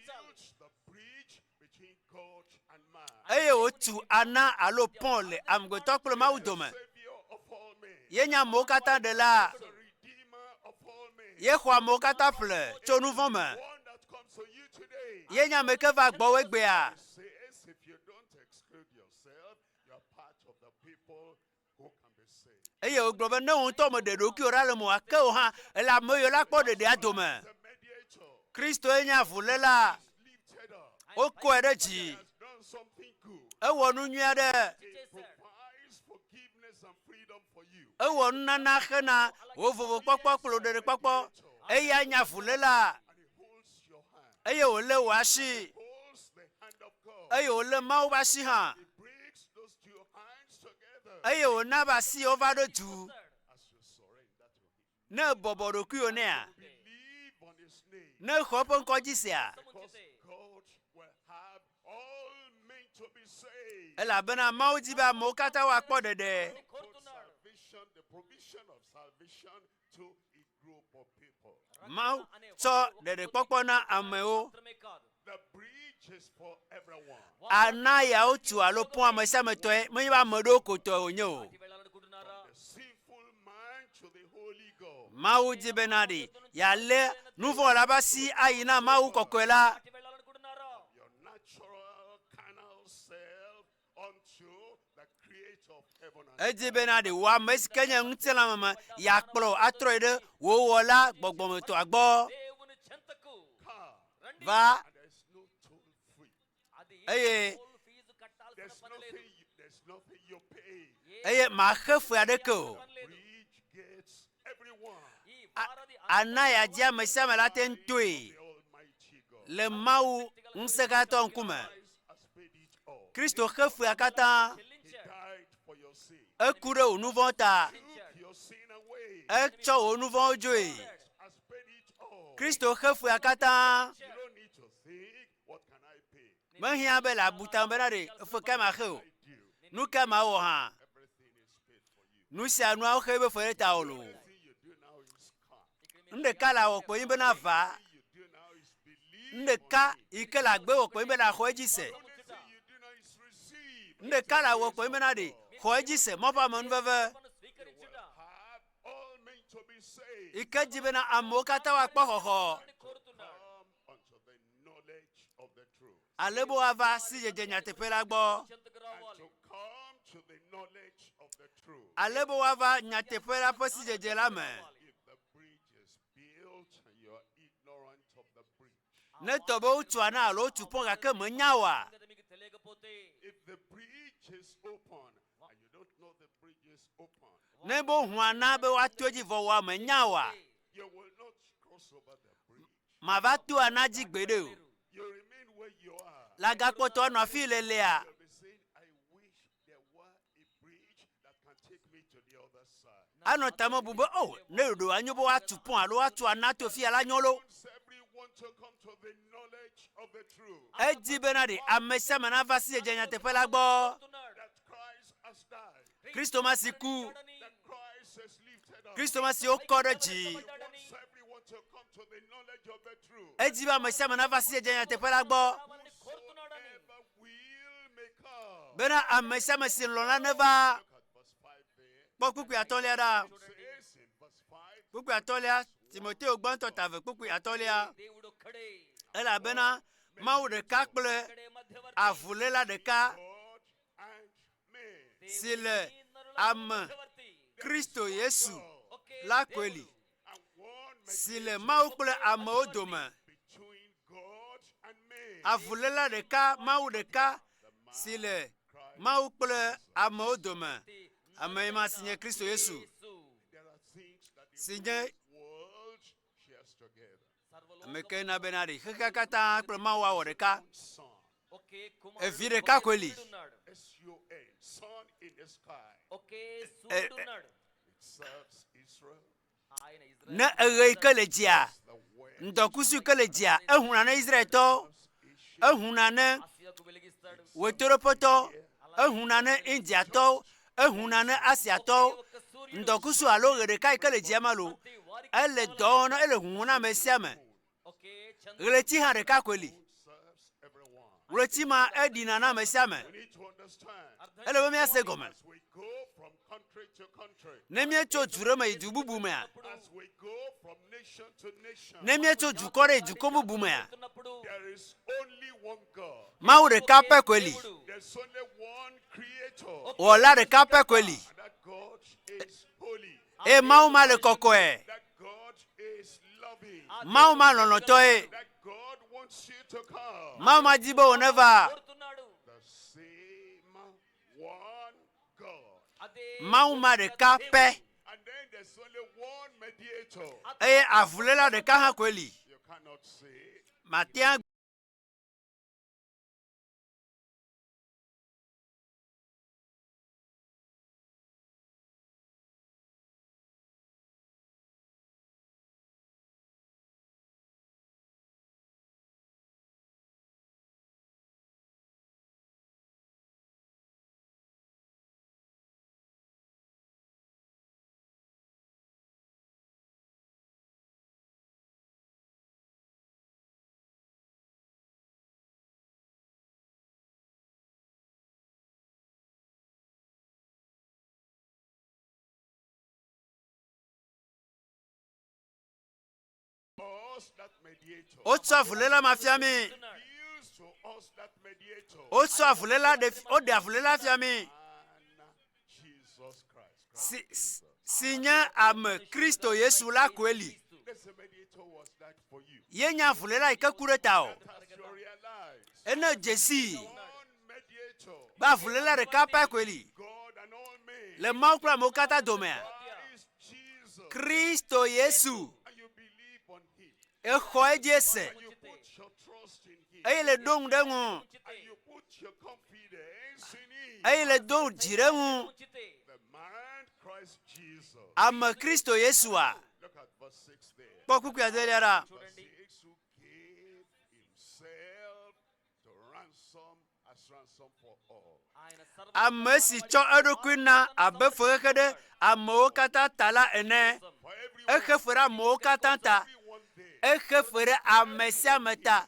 S2: the bridge between God and man.
S3: eye wòtu ana alo pɔn le amegbetɔ kple Mawu dome.
S2: Savior of all men.
S3: Ye nye amewo katã ɖela.
S2: The Redeemer of all men.
S3: Ye xɔ amewo katã ƒle tso nu vɔ̃ me.
S2: One that comes to you today.
S3: Ye nye ame ke va gbɔwò egbea.
S2: Says if you don't exclude yourself, you are part of the people who can be saved.
S3: Eye wògblɔ be ne wò ŋutɔ meɖe ɖokuiwò ɖa le mɔa, ke wò hã èle ame yiwo la kpɔ ɖeɖea dome.
S2: The mediator
S3: Kristoe nye avuléla.
S2: is lifted up.
S3: Wokɔe ɖe dzi.
S2: Has done something good.
S3: Ewɔ nu nyui aɖe.
S2: He provides forgiveness and freedom for you.
S3: Ewɔ nunana hena wò vovokpɔkpɔ kple wò ɖeɖekpɔkpɔ. Eya nye avuléla
S2: And he holds your hand.
S3: eye wòlé wò asi
S2: Holds the hand of God.
S3: eye wòlé Mawu ƒe asi hã
S2: He brings those two hands together
S3: eye wòna be asiwo va ɖo du
S2: as you surrender to him.
S3: ne èbɔbɔ ɖokuiwò nɛa
S2: Believe on his name.
S3: ne exɔ eƒe ŋkɔ dzi sea
S2: Because God will have all men to be saved.
S3: elabena Mawu di be amewo katã woakpɔ ɖeɖe.
S2: Put salvation, the provision of salvation to a group of people.
S3: Mawu tsɔ ɖeɖekpɔkpɔ na amewo.
S4: మాత్రమే కాదు
S2: The bridge is for everyone.
S3: Ana yawo tu alo pɔn ame sia ame tɔe menye be ame ɖewo ko tɔe wònye o.
S4: దాటి వెళ్ళాలనుకుంటున్నారా
S2: The sinful man to the holy God.
S3: Mawu di bena ɖe yealé nu vɔ̃ la ƒe asi ayi na Mawu kɔkɔe la.
S4: దాటి వెళ్ళాలనుకుంటున్నారా
S2: Your natural carnal self unto the creator of heaven and
S3: Edi bena ɖe wò ame si ke nye ŋutilãme me yeakplɔ wò atrɔe ɖe wò wɔla gbɔgbɔmetɔa gbɔ
S4: దేవుని చెంతకు
S2: car.
S4: రండి
S3: va
S2: And there's no toll free.
S4: అది
S3: eye
S4: toll fee కట్టాల్సిన
S2: There's
S4: పని లేదు
S2: nothing you, there's nothing you pay.
S3: eye maxe fe aɖeke o.
S4: పని లేదు
S2: Bridge gets everyone.
S4: ఈ వారధి
S3: Ana yeadzi ame sia ame la te ŋu toe
S2: The Almighty God.
S3: le Mawu ŋusẽkatã ŋkume.
S2: Christ has paid it all.
S3: Kristo xe fea katã.
S2: He
S4: చెల్లించాడు
S2: died for your sin.
S3: Eku ɖe wò nu vɔ̃ ta.
S2: Took your sin away.
S3: Etsɔ wò nu vɔ̃wo dzoe.
S2: Has paid it all.
S3: Kristo xe fea katã.
S2: You don't need to think, what can I pay?
S3: Mehiã be le abu tame bena ɖe efe ka maxe o.
S2: I do.
S3: Nu ka mawɔ hã.
S2: Everything is paid for you.
S3: Nu sia nuawo xe be fe ɖe ta o loo.
S2: Everything you do now is come.
S3: Nu ɖeka le awɔ kpe nyi bena va.
S2: Everything you do now is believe.
S3: Nu ɖeka yi ke le agbe wɔ kpe nyi bena xɔ edzi se.
S2: Everything you do now is receive.
S3: Nu ɖeka le awɔ kpe nyi bena ɖe xɔ edzi se mɔ ƒe amenuveve
S4: మనం స్వీకరించుట
S2: Have all men to be saved.
S3: yi ke di bena amewo katã woakpɔ xɔxɔ
S4: కోరుతున్నాడు
S2: Come unto the knowledge of the truth.
S3: ale be woava sidzedze nyateƒe la gbɔ
S4: చెంతకు
S2: And
S4: రావాలి
S2: to come to the knowledge of the truth.
S3: ale be woava nyateƒe la ƒe sidzedze la me.
S2: If the bridge is built and you are ignorant of the bridge,
S3: Ne tɔ be wotu ana alo wotu pɔn gake menya oa,
S4: సంగతి మీకు తెలియకపోతే
S2: if the bridge is open and you don't know the bridge is open,
S3: ne be wohu ana be woato edzi vɔ woa menya oa,
S2: you will not cross over the bridge.
S3: mava to ana dzi gbeɖe o.
S2: You remain where you are.
S3: Le agakpɔtɔ anɔ afi lelea,
S2: You'll be saying, I wish there were a bridge that can take me to the other side.
S3: anɔ tame bum be o ne ɖoɖo anyo be woatu pɔn alo woatu ana to fia la nyo lo.
S2: Wants everyone to come to the knowledge of the truth
S3: Edi bena ɖe ame sia ame nava sidzedze nyateƒe la gbɔ.
S4: కోరుతున్నాడు
S2: that Christ has died,
S3: Kristo ma si ku,
S2: that Christ is lifted up.
S3: Kristo ma si wokɔ ɖe dzi.
S2: He wants everyone to come to the knowledge of the truth.
S3: Edi be ame sia ame nava sidzedze nyateƒe la gbɔ
S4: రావాలని కోరుతున్నాడని
S2: Whosoever will may come.
S3: bena ame sia ame si lɔ̃ la neva.
S2: Look at verse 5 there.
S3: Kpɔ kpukpui atɔ̃lia ɖa.
S2: It says in verse 5,
S3: Kpukpui atɔ̃lia, Timoteo gbãtɔ ta eve kpukpui atɔ̃lia.
S4: దేవుడు ఒక్కడే
S3: Elabena Mawu ɖeka kple
S4: ఒక్కడే మధ్యవర్తి
S3: avuléla ɖeka
S2: God and man.
S3: si le ame
S4: మధ్యవర్తి
S3: Kristo Yesu
S4: okay
S3: la koe li
S2: And one
S3: si le Mawu kple amewo dome.
S2: between God and man.
S3: Avuléla ɖeka, Mawu ɖeka si le Mawu kple amewo dome. Ame ma si nye Kristo Yesu
S4: Yesu
S2: There are things that the
S3: si nye
S2: world shares together.
S3: ame ke na bena ɖe xexea katã kple Mawu awɔ ɖeka.
S2: One son.
S4: ఒకే
S3: Evi
S4: కుమారుడు
S3: ɖeka
S4: ఒకే
S3: koe li.
S4: సూర్యుడు ఉన్నాడు
S2: S-U-N, sun in the sky.
S4: ఒకే సూర్యుడు ఉన్నాడు
S2: It serves Israel.
S4: ఆయన
S3: Ne
S4: Israel
S3: eɣe yi ke le dzia,
S2: The west
S3: ŋdɔkusu yi ke le dzia, ehuna ne Israeltɔwo,
S2: Asia.
S3: ehuna ne
S4: ఆసియాకు వెలిగిస్తాడు
S3: Ɣetoɖoƒetɔwo, ehuna ne Indiatɔwo, ehuna ne Asiatɔwo.
S4: ఒక్క సూర్యుడు
S3: Ŋdɔkusu alo ɣe ɖeka yi ke le dzia ma lo,
S4: ప్రతి వారికి
S3: ele dɔ wɔm na ele huhum na ame sia ame.
S4: ఒకే చంద్రుడు
S3: Ɣleti hã ɖeka koe li.
S2: Serves everyone.
S3: Ɣleti ma eɖina na ame sia ame.
S2: We need to understand
S4: అర్థం
S3: Ele be míase gɔme.
S2: as we go from country to country,
S3: Ne míetso du ɖe me yi du bubu mea,
S2: as we go from nation to nation,
S3: ne míetso dukɔ ɖe yi dukɔ bubu mea,
S4: వెళ్తున్నప్పుడు
S2: there is only one God.
S3: Mawu ɖeka pɛ koe li.
S4: దేవుడు
S2: There's only one creator.
S3: Wɔla ɖeka pɛ koe li.
S2: And that God is holy.
S3: Eye Mawu ma le kɔkɔe.
S2: That God is loving.
S3: Mawu ma lɔlɔ̃tɔe.
S2: That God wants you to come.
S3: Mawu ma di be wòneva.
S4: కోరుతున్నాడు
S2: The same one God.
S4: అదే
S3: Mawu ma ɖeka pɛ.
S2: And then there's only one mediator.
S3: Eye avuléla ɖeka hã koe li.
S2: You cannot say
S3: Matea
S2: us that mediator.
S3: wotsɔ avuléla ma fia mi.
S2: Reveals to us that mediator.
S3: Wotsɔ avuléla ɖe woɖe avuléla fia mi.
S2: And Jesus Christ.
S3: Si si- si nye ame Kristo Yesu la koe li.
S2: This mediator was that for you.
S3: Ye nye avuléla yi ke ku ɖe ta o.
S2: That as you realize,
S3: Ene dzesi
S2: one mediator,
S3: be avuléla ɖeka pɛ koe li.
S2: God and all men,
S3: Le Mawu kple amewo katã domea.
S2: Christ Jesus.
S3: Kristo Yesu
S2: And you believe on him.
S3: exɔ edzi se
S2: And you put your trust in him.
S3: eye le ɖo ŋu ɖe ŋu
S2: And you put your confidence in him.
S3: eye le do dzi ɖe ŋu.
S4: ఉంచితే
S2: The man Christ Jesus.
S3: Ame Kristo Yesua
S2: Look at verse 6 there.
S3: kpɔ kpukpui adelia ɖa.
S2: Verse 6, who gave himself to ransom as ransom for all.
S4: ఆయన సర్వ
S3: Ame si tsɔ eɖokui na abe fexexe ɖe amewo katã ta la ene.
S2: For everyone,
S3: Exe fe ɖe amewo katã ta.
S2: everyone there.
S3: Exe fe ɖe ame sia ame ta.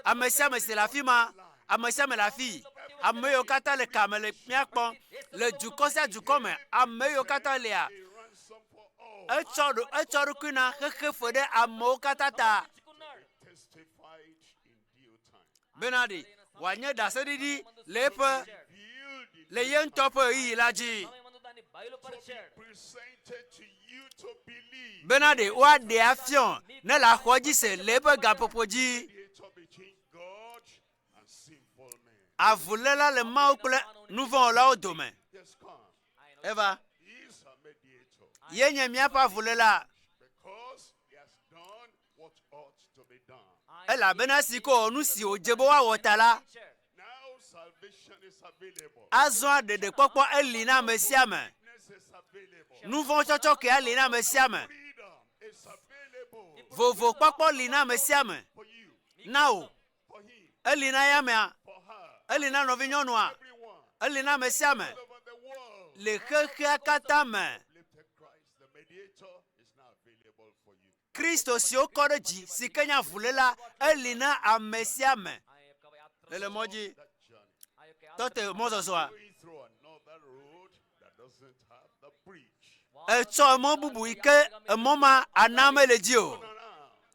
S3: Ame sia ame si le afi ma, ame sia ame le afi. Ame yiwo katã le kame le mía kpɔm le dukɔ sia dukɔ me. Ame yiwo katã lia,
S2: A ransom for all.
S3: etsɔ ɖo etsɔ eɖokui na xexe fe ɖe amewo katã ta.
S4: ఉంచుకున్నాడు
S2: Testified in due time.
S3: Bena ɖe wòanye ɖaseɖiɖi le eƒe
S2: Revealed in
S3: le ye ŋutɔ ƒe ɣeyiɣi la dzi.
S4: సమయమందు దాన్ని బయలుపరిచాడు
S2: presented to you to believe.
S3: Bena ɖe woaɖe afiɔ ne le axɔ dzi se le eƒe gaƒoƒo dzi.
S2: Mediator between God and sinful men.
S3: Avuléla le Mawu kple nuvɔ̃wɔlawo dome.
S2: Yes, come.
S3: Eva,
S2: He is a mediator
S3: ye nye míaƒe avuléla
S2: because he has done what ought to be done.
S3: elabena esi ke wòwɔ nu si wòdze be woawɔ ta la,
S2: Now salvation is available.
S3: azɔa ɖeɖekpɔkpɔ eli na ame sia ame.
S2: Forgiveness is available.
S3: Nuvɔ̃tsɔtsɔke li na ame sia ame.
S2: Freedom is available
S3: Vovokpɔkpɔ li na ame sia ame.
S2: for you,
S3: Na wò,
S2: for him,
S3: eli na ya amea,
S2: for her,
S3: eli na nɔvinyɔnua,
S2: everyone
S3: eli na ame sia ame.
S2: all over the world.
S3: Le xexea katã me,
S2: Lifted Christ, the mediator, is now available for you.
S3: Kristo si wokɔ ɖe dzi si ke nye avuléla, eli na ame sia ame.
S4: ఆ యొక్క యాత్ర
S3: Le le mɔ dzi,
S2: That journey.
S4: ఆ యొక్క యాత్ర
S3: tɔ te mɔzɔzɔa.
S2: Going through another road that doesn't have the bridge.
S3: Etsɔ emɔ bubu yi ke emɔ ma ana mele dzi o.
S2: Turn around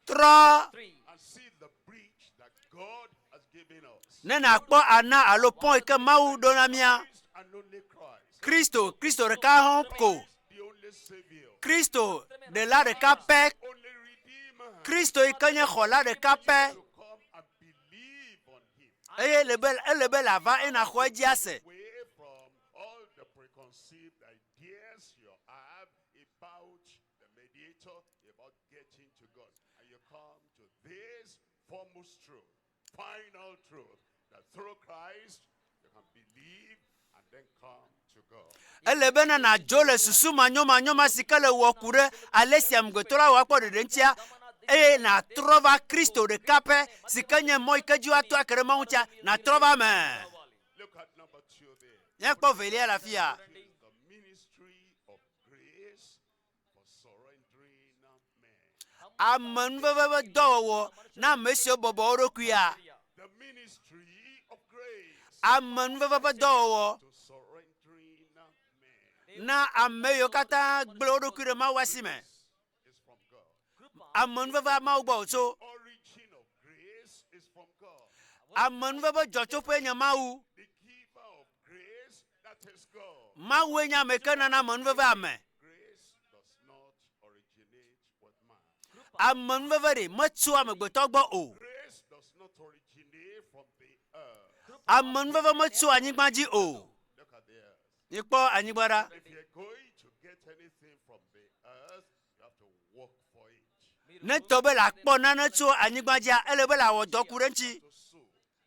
S3: Trɔ
S4: three
S2: and see the bridge that God has given us.
S3: ne nàkpɔ ana alo pɔn yi ke Mawu ɖo na mía.
S2: Christ and only Christ.
S3: Kristo, Kristo ɖeka hã ko.
S2: The only Savior.
S3: Kristo ɖela ɖeka pɛ.
S2: Only Redeemer.
S3: Kristo yi ke nye xɔla ɖeka pɛ.
S2: To come and believe on him.
S3: Eye le be ele be lava eye nàxɔ edzi ase.
S2: Away from all the preconceived ideas you have about the mediator, about getting to God. And you come to this foremost truth, final truth, That through Christ you can believe and then come to God.
S3: Ele bena nàdzo le susu manyomanyoma si ke le wɔ ku ɖe ale si amegbetɔ la wɔ akpɔ ɖeɖe ŋutia eye nàtrɔ va Kristo ɖeka pɛ si ke nye mɔ yi ke dzi woato ake ɖe Mawu ŋutia, nàtrɔ va eme.
S2: Look at number 2 there.
S3: Míakpɔ velia le afi ya.
S2: It is the ministry of grace for surrendering men.
S3: Amenuveve ƒe dɔwɔwɔ na ame siwo bɔbɔ wo ɖokuia.
S2: The ministry of grace
S3: Amenuveve ƒe dɔwɔwɔ
S2: to surrendering men
S3: na ame yiwo katã gblẽ wo ɖokui ɖe Mawu asi me.
S2: is from God.
S3: Amenuveve Mawu gbɔ wòtso.
S2: Origin of grace is from God.
S3: Amenuveve dzɔtsoƒee nye Mawu.
S2: The giver of grace, that is God.
S3: Mawue nye ame ke nana amenuveve ame.
S2: Grace does not originate with man.
S3: Amenuveve ɖe metso amegbetɔ gbɔ o.
S2: Grace does not originate from the earth.
S3: Amenuveve metso anyigba dzi o.
S2: Look at the earth.
S3: Mikpɔ anyigba ɖa.
S2: If you're going to get anything from the earth, you have to work for it.
S3: Ne tɔ be le akpɔ nane tso anyigba dzia, ele be le awɔ dɔ ku ɖe ŋuti.
S2: To sow,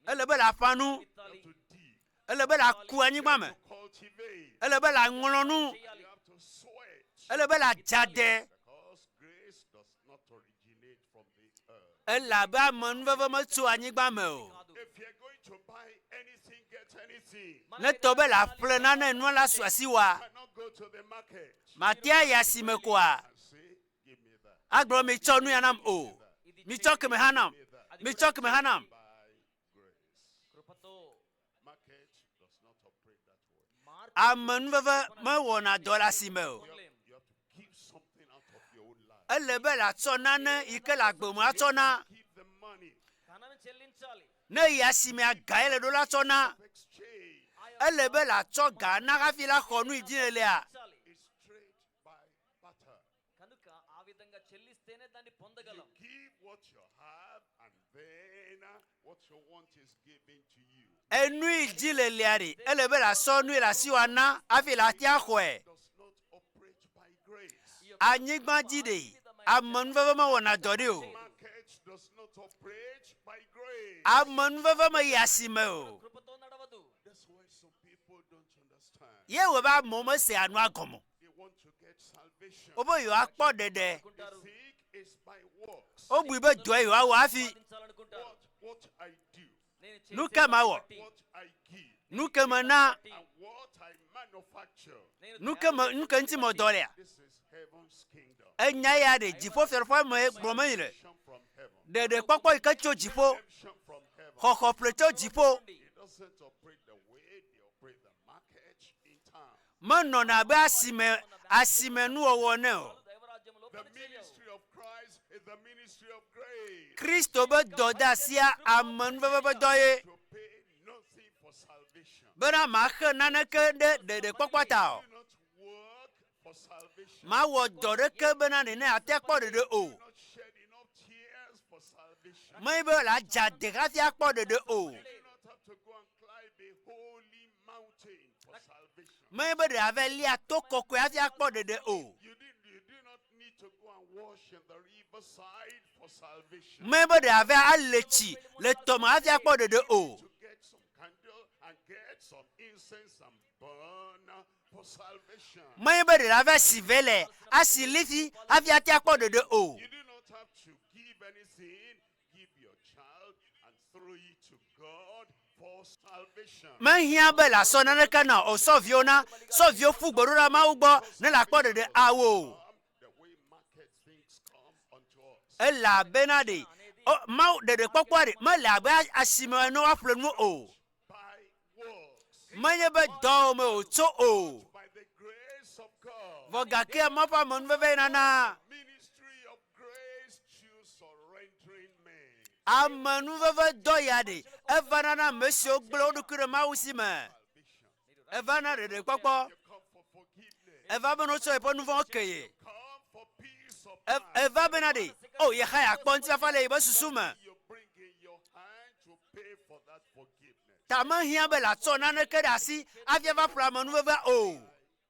S3: Ele be le aƒã nu.
S2: you have to dig,
S3: Ele be le aku anyigba me.
S2: to cultivate,
S3: Ele be le aŋlɔ nu.
S2: you have to sweat.
S3: Ele be le adzade.
S2: Because grace does not originate from the earth.
S3: Elabe amenuveve metso anyigba me o.
S2: If you're going to buy anything, get anything.
S3: Ne tɔ be le aƒle nane nua la su asi wa,
S2: Cannot go to the market
S3: matea yi asime koa,
S2: and say, give me that.
S3: agblɔ mitsɔ nu ya nam o. Mitsɔ keme hã nam. Mitsɔ keme hã nam.
S2: By grace.
S4: కృపతో
S2: Market does not operate that way.
S3: Amenuveve mewɔna dɔ le asime o.
S2: You have to give something out of your own life.
S3: Ele be le atsɔ nane yi ke le agbe me atsɔ na.
S2: Give the money
S4: ధనాన్ని చెల్లించాలి
S3: Ne yi asimea ga ye le ɖo la tsɔ na.
S2: of exchange.
S3: Ele be le atsɔ ga na hafi la xɔ nu yi dzi ne lea.
S4: చెల్లించాలి
S2: It's trade by barter.
S4: కనుక ఆ విధంగా చెల్లిస్తేనే దాన్ని
S2: You
S4: పొందగలం
S2: give what you have, and then what you want is given to you.
S3: Enu yi dzi le lea ɖe, ele be le asɔ nu yi le asi wa na hafi le atia xɔe.
S2: Does not operate by grace.
S3: Anyigba dzi ɖe, amenuveve mewɔna dɔ ɖi o.
S2: Market does not operate by grace.
S3: Amenuveve meyi asime o.
S4: కృపతో నడవదు
S2: That's why some people don't understand.
S3: Ye wɔ be amewo mesea nua gɔme o.
S2: They want to get salvation.
S3: Wobe yewoakpɔ ɖeɖe.
S2: They think it's by works.
S3: Wobui be dɔe yewoawɔ hafi.
S4: సాధించాలనుకుంటారు
S2: What what I do,
S4: నేను
S3: Nu
S4: చేసే
S3: ke mawɔ?
S4: బట్టి,
S2: what I give,
S3: Nu ke mena,
S2: and what I manufacture.
S4: నేను
S3: nu ke me, nu ke ŋuti me dɔ lea.
S2: This is heaven's kingdom.
S3: Enya ya ɖe dziƒofiaɖuƒe me gblɔm menye le.
S2: Redemption from heaven.
S3: Ɖeɖekpɔkpɔ yi ke tso dziƒo,
S2: Redemption from heaven.
S3: xɔxɔ ƒle tso dziƒo,
S2: It doesn't operate the way they operate the market in town.
S3: menɔna abe asime asimenuwɔwɔ ne o.
S4: దైవరాజ్యంలో
S2: The
S4: పని చేయవు
S2: ministry of Christ is the ministry of grace.
S3: Kristo be dɔdeasia amenuveve ƒe dɔ ye
S2: To pay nothing for salvation.
S3: bena maxe naneke ɖe ɖeɖekpɔkpɔ ta o.
S2: Do not work for salvation.
S3: Mawɔ dɔ ɖeke bena nene ate akpɔ ɖeɖe o.
S2: Do not shed enough tears for salvation.
S3: Menye be le adza de hafi akpɔ ɖeɖe o.
S2: You do not have to go and climb a holy mountain for salvation.
S3: Menye be ɖe ava lia to kɔkɔe hafi akpɔ ɖeɖe o.
S2: You, did, you do not need to go and wash in the riverside for salvation.
S3: Menye be ɖe ava ale tsi le tɔme hafi akpɔ ɖeɖe o.
S2: To get some candle and get some incense and burn for salvation.
S3: Menye be ɖe ava si ve le asi lifi hafi ate akpɔ ɖeɖe o.
S2: You do not have to give anything. Give your child and throw it to God for salvation.
S3: Mehiã be le asɔ naneke na o sɔviwo na sɔviwo ƒu gbe ɖo ɖe Mawu gbɔ ne le akpɔ ɖeɖe awo o.
S2: Come the way market things come unto us.
S3: Elabena ɖe o Mawu ɖeɖekpɔkpɔa ɖe mele abe asime ene woaƒle nu o.
S2: By works,
S3: Menye be dɔwɔme me wòtso o.
S2: by the grace of God.
S3: Vɔ gake Mawu ƒe amenuveve nana
S2: Ministry of grace to surrendering men.
S3: amenuveve dɔ ya ɖe eva nana ame siwo gblẽ wo ɖokui ɖe Mawu si me.
S2: Salvation.
S3: Eva na ɖeɖekpɔkpɔ.
S2: You come for forgiveness.
S3: Eva be ne wotsɔ yeƒe nu vɔ̃wo ke ye.
S2: Come for peace of
S3: E-
S2: mind.
S3: Eva bena ɖe o yexa yeakpɔ ŋutifafa le yeƒe susu me.
S2: You bring in your hand to pay for that forgiveness.
S3: Ta mehiã be le atsɔ naneke ɖe asi hafi ava ƒle amenuveve o.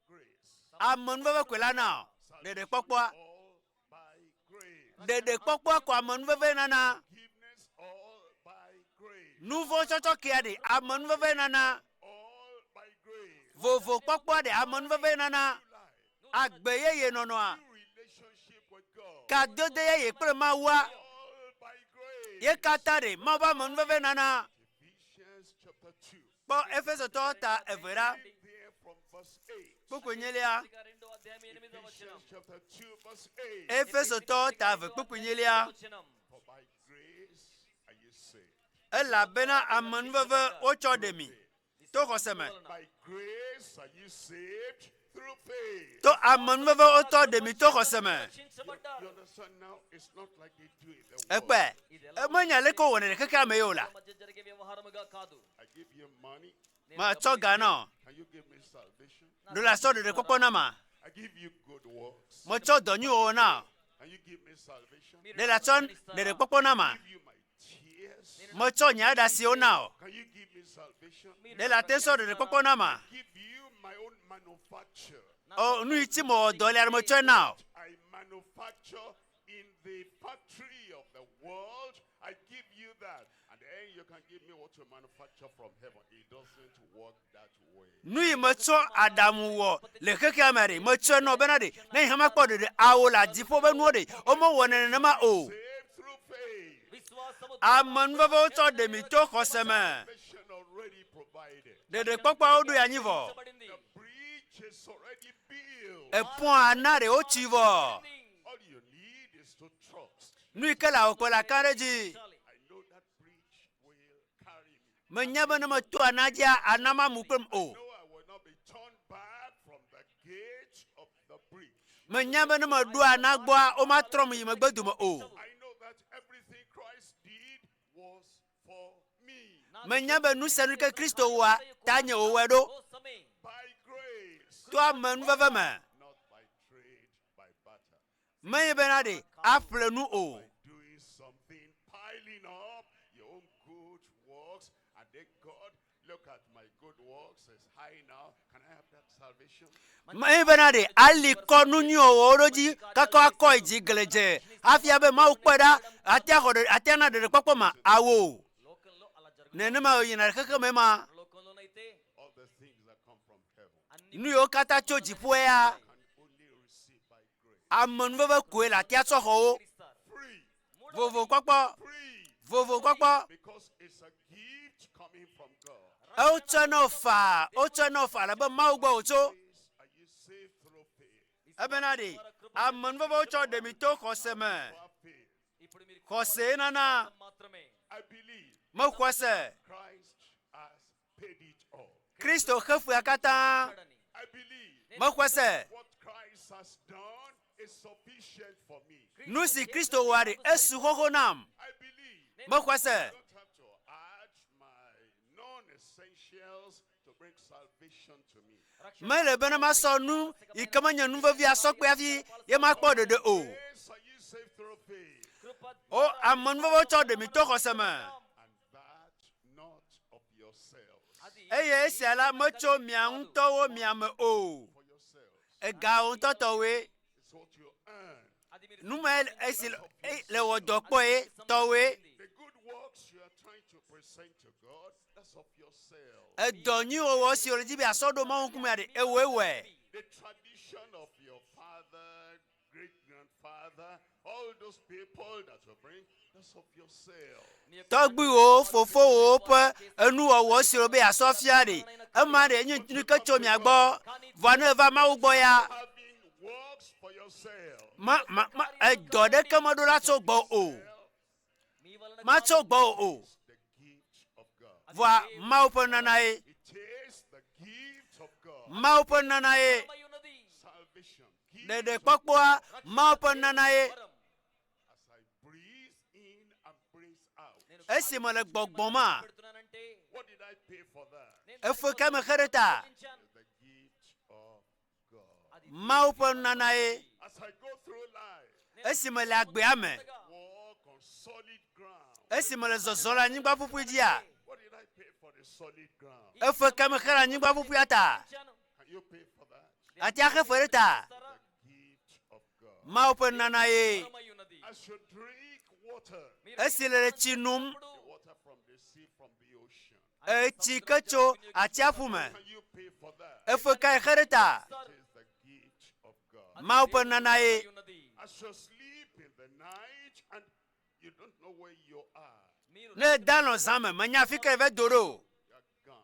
S2: Grace.
S3: Amenuveve koe la na o. Ɖeɖekpɔkpɔa.
S2: All by grace.
S3: Ɖeɖekpɔkpɔa ko amenuveve nana.
S2: Forgiveness all by grace.
S3: Nu vɔ̃ tsɔtsɔ kea ɖe amenuveve nana.
S2: All by grace.
S3: Vovokpɔkpɔa ɖe amenuveve nana.
S2: Life.
S3: Agbe yeye nɔnɔa.
S2: New relationship with God.
S3: Kadode yeye kple Mawua.
S2: All by grace.
S3: Ye katã ɖe Mawu ƒe amenuveve nana.
S2: Ephesians chapter 2.
S3: Kpɔ Efesotɔwo ta eve ɖa.
S2: Read there from verse 8.
S3: Kpukpui nyelia.
S4: రెండో అధ్యాయం ఎనిమిదో వచనం
S2: Ephesians chapter 2, verse 8.
S3: Efesotɔwo ta eve kpukpui nyelia.
S4: వచనం
S2: For by grace are you saved.
S3: Elabena amenuveve wotsɔ ɖe mi to xɔse me.
S2: By grace are you saved through faith.
S3: To amenuveve wotsɔ ɖe mi to xɔse me.
S4: రక్షించబడ్డారు
S2: You understand now? It's not like they do in the world.
S3: Ekpɛ emenya leke wowɔnɛ le xexea me ye o la.
S4: మధ్య జరిగే వ్యవహారముగా కాదు
S2: I give you money.
S3: Metsɔ ga nɔ.
S2: Can you give me salvation?
S3: Ɖo la sɔ ɖeɖekpɔkpɔ na ma.
S2: I give you good works.
S3: Metsɔ dɔ nyuiwɔwɔ na.
S2: Can you give me salvation?
S3: Ɖe la tsɔ ɖeɖekpɔkpɔ na ma.
S2: I give you my tears.
S3: Metsɔ nye aɖasiwo na o.
S2: Can you give me salvation?
S3: Ɖe la te sɔ ɖeɖekpɔkpɔ na ma.
S2: Give you my own manufacture.
S3: O nu yi ti mewɔ dɔ lia ɖe metsɔe na o.
S2: I manufacture in the factory of the world. I give you that. And then you can give me what you manufacture from heaven. It doesn't work that way.
S3: Nu yi metsɔ aɖaŋu wɔ le xexea me ɖe metsɔe nɔ bena ɖe ne yi hã makpɔ ɖeɖe awo le dziƒo be nuwo ɖe womewɔ nenema o.
S2: Saved through faith.
S4: విశ్వాసము
S3: Amenuvevewo tsɔ ɖe mi to xɔse me.
S2: Salvation already provided.
S3: Ɖeɖekpɔkpɔawo ɖoe anyi vɔ.
S4: పడింది
S2: The bridge is already built.
S3: Epɔa na ɖe wotsi vɔ.
S2: All you need is to trust.
S3: Nu yi ke le awokpe le aka ɖe dzi.
S2: I know that bridge will carry me.
S3: Menya be ne meto ana dzia ana mamu kplem o.
S2: No, I will not be turned back from the gate of the bridge.
S3: Menya be ne meɖo ana gbɔa womatrɔm yi megbe dome o.
S2: I know that everything Christ did was for me.
S3: Menya be nu sia nu ke Kristo wɔa tanye wòwɔe ɖo
S4: కోసమే
S2: By grace,
S3: to amenuveve me.
S2: not by trade, by barter.
S3: Menye bena ɖe aƒle nu o.
S2: By doing something, piling up your own good works, and then God, look at my good works, it's high now. Can I have that salvation?
S3: Menye bena ɖe ali kɔ nu nyuiwɔwɔwo ɖo dzi kaka woakɔ yi dzi gledze hafi abe Mawu kpɔe ɖa atea xɔ ɖe atea na ɖeɖekpɔkpɔ ma awo.
S4: లోకంలో అలా జరుగుతుంది
S3: Nenema wòyina ɖe xexeme ma.
S4: లోకంలోనైతే
S2: All the things that come from heaven
S4: అన్ని
S3: Nu yiwo katã tso dziƒoe ya
S2: can only receive by grace.
S3: amenuveve koe le atea tsɔ xɔ wo.
S4: ఇస్తారు
S2: Free,
S3: Vovokpɔkpɔ,
S2: free,
S3: vovokpɔkpɔ.
S2: because it's a gift coming from God.
S3: Ewotsɔe na wo faa, wotsɔe na wo faa elabe Mawu gbɔ wòtso.
S2: Grace, are you saved through faith?
S3: Ebena ɖe amenuvevewo tsɔ ɖe mi to xɔse me.
S2: By faith.
S4: ఇప్పుడు మీరు
S3: Xɔsee nana
S4: మాత్రమే
S2: I believe
S3: mexɔ se.
S2: Christ has paid it all.
S3: Kristo xe fea katã.
S4: అని
S2: I believe
S3: Mexɔ se.
S2: what Christ has done is sufficient for me.
S3: Nu si Kristo wɔa ɖe esu xoxo nam.
S2: I believe
S3: Mexɔ se.
S2: I don't have to add my non-essentials to bring salvation to me.
S3: Mele bena masɔ nu yi ke menye nu vevi asɔ kpe hafi ye makpɔ ɖeɖe o.
S2: Grace, are you saved through faith?
S4: Krupa
S3: O amenuvevewo tsɔ ɖe mi to xɔse me.
S2: And that not of yourselves.
S4: అది
S3: Eye esia la metso mia ŋutɔwo mia me o.
S2: For yourselves.
S3: Egawo ŋutɔ tɔwoe.
S2: It's what you earn.
S4: అది మీరు
S3: Nu ma esi le wɔ dɔ kpɔe tɔwoe.
S2: The good works you are trying to present to God, that's of yourself.
S3: Edɔ nyuiwɔwɔ si wòle dzi be asɔ ɖo Mawu ŋkume ɖe ewoe wɔe.
S2: The tradition of your father, great grandfather, all those people that you bring, that's of yourself.
S4: నీ యొక్క
S3: Tɔgbuiwo, fofowo ƒe enuwɔwɔ si wo be asɔ fia ɖe ema ɖe nye nu ke tso mia gbɔ. Vɔa ne eva Mawu gbɔ ya
S2: Having works for yourself.
S3: ma ma ma edɔ ɖeke meɖo la tso gbɔ o.
S4: మీ వలన
S3: Matso gbɔ o.
S2: It's the gift of God.
S3: Vɔa Mawu ƒe nana ye.
S2: It is the gift of God.
S3: Mawu ƒe nana ye.
S4: వరమై ఉన్నది
S2: Salvation. Gift of-
S3: Ɖeɖekpɔkpɔa Mawu ƒe nana ye.
S4: వరం.
S2: As I breathe in and breathe out.
S4: నేను
S3: Esi mele gbɔgbɔma,
S4: పెడుతున్నానంటే
S2: What did I pay for that?
S4: నేను
S3: efe ke mexe ɖe ta.
S4: చెల్లించాను.
S2: The gift of God.
S4: అది
S3: Mawu ƒe nana ye.
S2: As I go through life,
S3: Esi mele agbea me,
S2: walk on solid ground.
S3: esi mele zɔzɔm le anyigba ƒuƒui dzia,
S2: What did I pay for the solid ground?
S3: efe ke mexe le anyigba ƒuƒuia ta.
S4: చెల్లించాను.
S2: Can you pay for that?
S3: Atia xe fe ɖe ta.
S4: ఇస్తారా?
S2: The gift of God.
S3: Mawu ƒe nana ye.
S4: వరమై ఉన్నది
S2: As you drink water,
S4: మీరు
S3: Esi le tsi nom,
S2: the water from the sea, from
S3: Etsi ke tso atsiaƒu me.
S2: Can you pay for that?
S3: Efe kae xe ɖe ta?
S2: It is the gift of God.
S3: Mawu ƒe nana ye.
S4: ఉన్నది
S2: As you sleep in the night and you don't know where you are,
S4: మీరు
S3: Ne da nɔ zã me, menya afi ka eve do ɖo o.
S2: you're gone.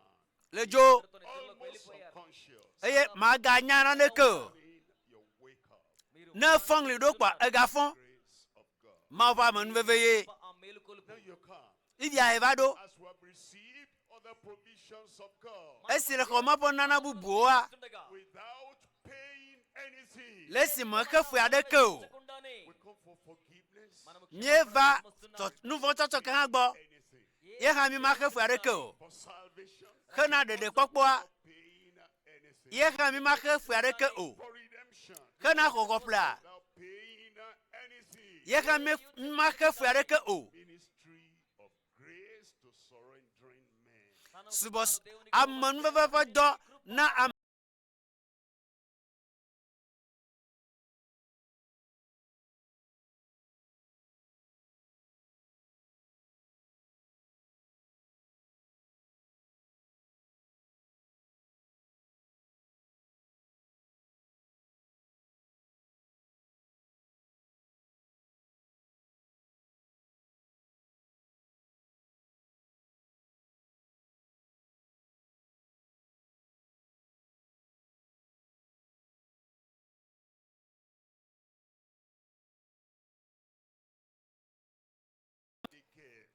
S3: Le dzo
S4: నిద్రతో నిద్రలోకి
S2: Almost
S4: వెళ్ళిపోయారు
S2: unconscious.
S3: eye maganya naneke o.
S2: Then you wake up.
S4: మీరు
S3: Ne fɔŋli ɖo kpɔa, egafɔ.
S2: Grace of God.
S3: Mawu ƒe amenuveve ye.
S4: ఆ మేలుకొలుపు
S2: Then you come.
S3: Ivia eva ɖo.
S2: As we have received other provisions of God
S3: Esi le xɔ ma ƒe nana bubuwoa,
S4: ఉండగా
S2: without paying anything.
S3: le esi me xe fue aɖeke o.
S4: ఉంచకుండానే
S2: We come for forgiveness.
S4: మనము
S3: Míeva tɔ nuvɔ̃tsɔtsɔke hã gbɔ.
S2: Anything.
S3: Ye hã mi ma xe fue aɖeke o.
S2: For salvation.
S3: Xena ɖeɖekpɔkpɔa,
S2: Paying anything.
S3: ye hã mi ma xe fue aɖeke o.
S2: For redemption.
S3: Xena xɔxɔƒlea,
S2: Without paying anything.
S3: ye hã mi mi ma xe fue aɖeke o.
S2: Ministry of grace to surrendering men.
S3: Subɔs amenuveve ƒe dɔ na ame.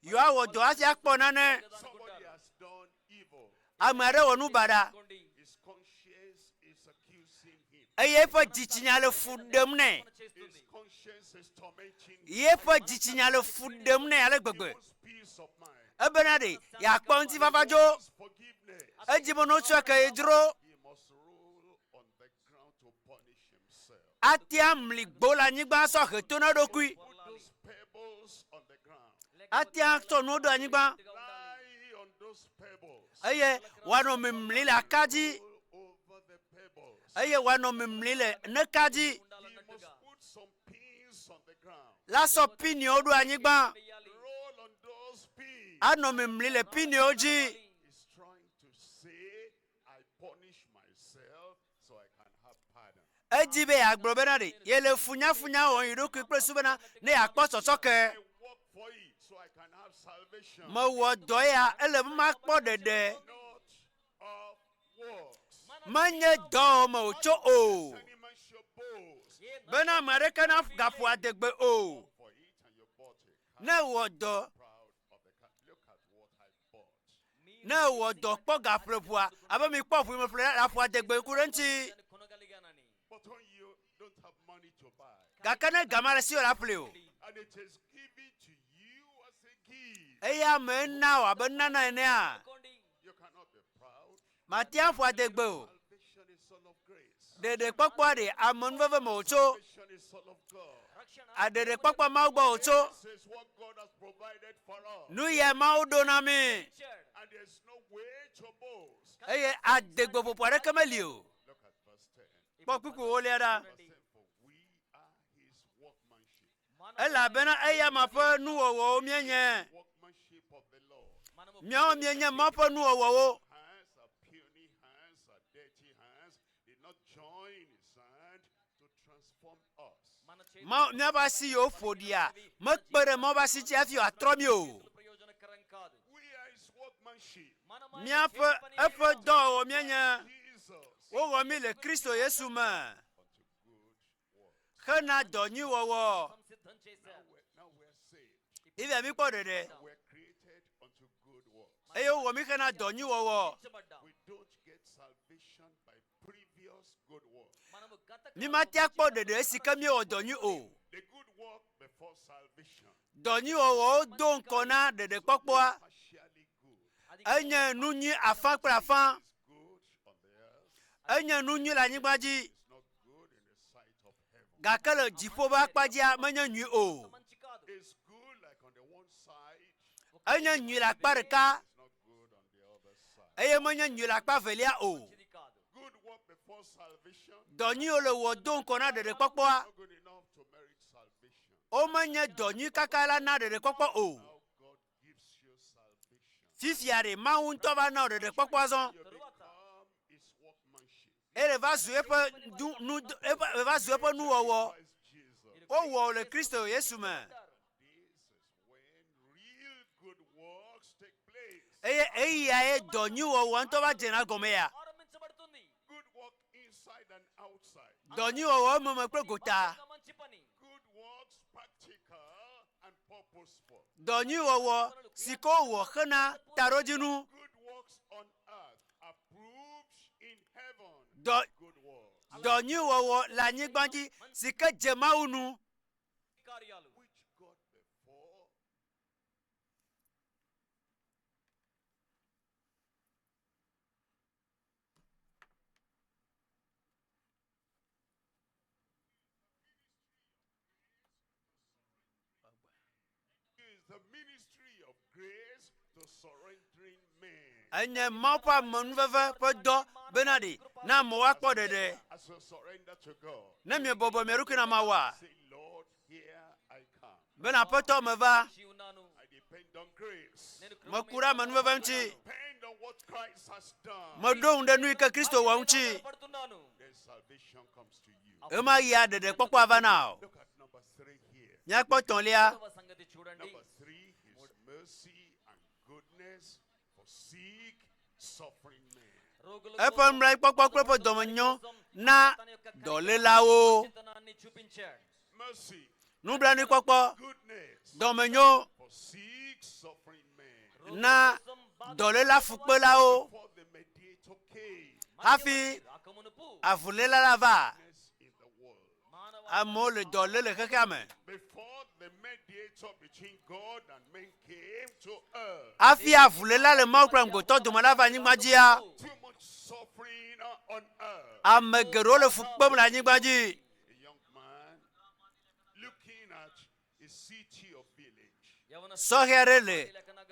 S3: Yewoawɔ dɔ hafi akpɔ nane.
S2: Somebody has done evil.
S3: Ame aɖe wɔ nu baɖa
S2: His conscience is accusing him.
S3: eye eƒe dzitsinya le fu ɖem nɛ.
S2: His conscience is tormenting him.
S3: Yeƒe dzitsinya le fu ɖem nɛ ale
S2: He
S3: gbegbe.
S2: wants peace of mind.
S3: Ebena ɖe yeakpɔ ŋutifafa dzo.
S2: He wants forgiveness.
S3: Edzi be ne wotsɔe ke ye dzro.
S2: He must roll on the ground to punish himself.
S3: Atea mli gbo le anyigba sɔ he to na eɖokui.
S2: Put those pebbles on the ground.
S3: Atea tsɔ nuwo ɖo anyigba
S2: Lie on those pebbles.
S3: eye wòanɔ mimli le aka dzi
S2: Roll over the pebbles.
S3: eye wòanɔ mimli le neka dzi.
S2: He must put some pins on the ground.
S3: La sɔ piniwo ɖo anyigba
S2: Roll on those pins.
S3: anɔ mimli le piniwo dzi.
S2: He's trying to say, I punish myself so I can have pardon.
S3: Edzi be yeagblɔ bena ɖe yele funyafunya wɔm yi ɖokui kple su bena ne yeakpɔ sɔsɔke.
S2: I work for it so I can have salvation.
S3: Mewɔ dɔ ya ele be makpɔ ɖeɖe.
S2: Not of works.
S3: Menye dɔwɔwɔ me wòtso o.
S2: Any man shall boast
S3: Bena ame aɖeke na gaƒo adegbe o.
S2: for it and you bought a car.
S3: Ne wɔ dɔ
S2: Proud of the car. Look at what I bought.
S3: ne wɔ dɔ kpɔ gaƒleʋua abe mi kpɔ ʋu yi meƒle la ƒo adegbe ku ɖe ŋuti.
S4: కొనగలిగానని
S2: But when you don't have money to buy,
S3: Gake ne gama le si wò la ƒle o.
S2: and it is given to you as a gift,
S3: Eya ame na wò abe nana enea.
S4: అనుకోండి
S2: you cannot be proud.
S3: Mate aƒo adegbe o.
S2: Salvation is all of grace.
S3: Ɖeɖekpɔkpɔa ɖe amenuveve me wòtso.
S2: Salvation is all of God.
S4: రక్షణ
S3: Aɖeɖekpɔkpɔ Mawu gbɔ wòtso.
S2: This is what God has provided for us.
S3: Nu ya Mawu ɖo na mi.
S4: ఇచ్చాడు
S2: And there's no way to boast.
S3: Eye adegbeƒoƒo aɖeke meli o.
S2: Look at verse 10.
S3: Kpɔ kpukpu wolia ɖa.
S2: Verse 10 For we are his workmanship.
S3: Elabena eya ma ƒe nuwɔwɔwo míenye.
S2: Workmanship of the Lord.
S4: మనము
S3: Míawo míenye Mawu ƒe nuwɔwɔwo.
S2: Hands are puny hands, are dirty hands. Did not join his hand to transform us.
S4: మన చేతులు
S3: Mawu míaƒe asi yiwo ƒo ɖia mekpe ɖe Mawu ƒe asi dzi hafi wòatrɔ mí o.
S4: ప్రయోజనకరం కాదు
S2: We are his workmanship.
S4: మనము ఆయన
S3: Míaƒe
S4: చేతి పని
S3: eƒe dɔwɔwɔ míenye.
S2: Jesus
S3: Wowɔ mí le Kristo Yesu me
S2: unto good works.
S3: hena dɔ nyui wɔwɔ.
S4: సంసిద్ధం చేశారు
S2: Now we're saved.
S3: Ifia míkpɔ ɖeɖe
S2: We're created unto good works.
S3: eye wowɔ mí hena dɔ nyui wɔwɔ.
S4: రక్షించబడ్డాం.
S2: We don't get salvation by previous good works.
S4: మనము గత
S3: Mi mate akpɔ ɖeɖe esi ke míewɔ dɔ nyui o.
S2: The good work before salvation,
S3: Dɔ nyui wɔwɔwo do ŋkɔ na ɖeɖekpɔkpɔa.
S2: partially good.
S3: Enye nu nyui afã kple afã.
S2: It's good on the earth,
S3: Enye nu nyui le anyigba dzi
S2: it's not good in the sight of heaven.
S3: gake le dziƒo ƒe akpa dzia menye nyui o.
S4: మంచి కాదు
S2: It's good like on the one side,
S3: Enye nyui le akpa ɖeka
S2: it's not good on the other side.
S3: eye menye nyui le akpa velia o.
S4: మంచిది కాదు
S2: Good work before salvation,
S3: Dɔ nyuiwo le wɔ do ŋkɔ na ɖeɖekpɔkpɔa.
S2: not good enough to merit salvation.
S3: Womenye dɔ nyui kaka la na ɖeɖekpɔkpɔ o.
S2: Now God gives you salvation.
S3: Fifia ɖe Mawu ŋutɔ va na wò ɖeɖekpɔkpɔ azɔ.
S2: You
S4: తరువాత
S2: become his workmanship.
S3: Eye va zu eƒe du nu eƒe va zu eƒe nuwɔwɔ.
S2: Christ Jesus.
S3: Wowɔ wò le Kristo Yesu me.
S2: This is when real good works take place.
S3: Eye eyae dɔ nyuiwɔwɔ ŋutɔ va dzena gɔme ya.
S4: ఆరంభించబడుతుంది
S2: Good work inside and outside.
S3: Dɔ nyuiwɔwɔ ememe kple gota.
S4: బాహ్యంగా మంచి పని
S2: Good works practical and purposeful.
S3: Dɔ nyuiwɔwɔ si ke wowɔ hena taɖodzinu.
S2: Good works on earth approved in heaven.
S3: Dɔ
S2: Good works
S3: dɔ nyuiwɔwɔ le anyigba dzi si ke dze Mawu nu.
S4: కార్యాలు
S2: which God before is the ministry of grace to surrendering men.
S3: Enye Mawu ƒe amenuveve ƒe dɔ bena ɖi na amewo akpɔ ɖeɖe.
S2: As you surrender to God,
S3: Ne miebɔbɔ mia ɖokui na Mawua,
S2: say, Lord, here I come.
S3: bena Aƒetɔ meva,
S4: వచ్చి ఉన్నాను
S2: I depend on grace.
S4: నేను కృప
S3: meku
S4: మీద
S3: ɖe amenuveve ŋuti.
S2: Depend on what Christ has done.
S3: Meɖo ŋu ɖe nu yi ke Kristo wɔ ŋuti.
S4: పడుతున్నాను
S2: Then salvation comes to you.
S3: Ɣemaɣia ɖeɖekpɔkpɔ ava na wò.
S2: Look at number three here.
S3: Míakpɔ tɔ̃lia.
S4: మూడవ సంగతి చూడండి
S2: Number three, his mercy and goodness for sick, suffering men.
S4: రోగుల
S3: Eƒe
S4: కోసం
S3: nublanuikpɔkpɔ kple eƒe dɔmenyo na
S4: తన యొక్క
S3: dɔlélawo.
S4: మంచితనాన్ని చూపించాడు
S2: Mercy,
S3: Nublanuikpɔkpɔ,
S2: goodness
S3: dɔmenyo
S2: for sick, suffering men.
S3: na dɔléla fukpelawo
S2: Before the mediator came,
S3: hafi
S4: రాకమునుపు
S3: avuléla la va.
S2: sickness in the world.
S4: మానవ
S3: Amewo le dɔ lé le xexea me.
S2: Before the mediator between God and men came to earth,
S3: Hafi avuléla le Mawu kple amegbetɔ dome la va anyigba dzia,
S2: too much suffering on earth.
S3: ame geɖewo le fu kpem le anyigba dzi.
S2: A young man looking at a city or village.
S4: యవన
S3: Sɔhɛ aɖe le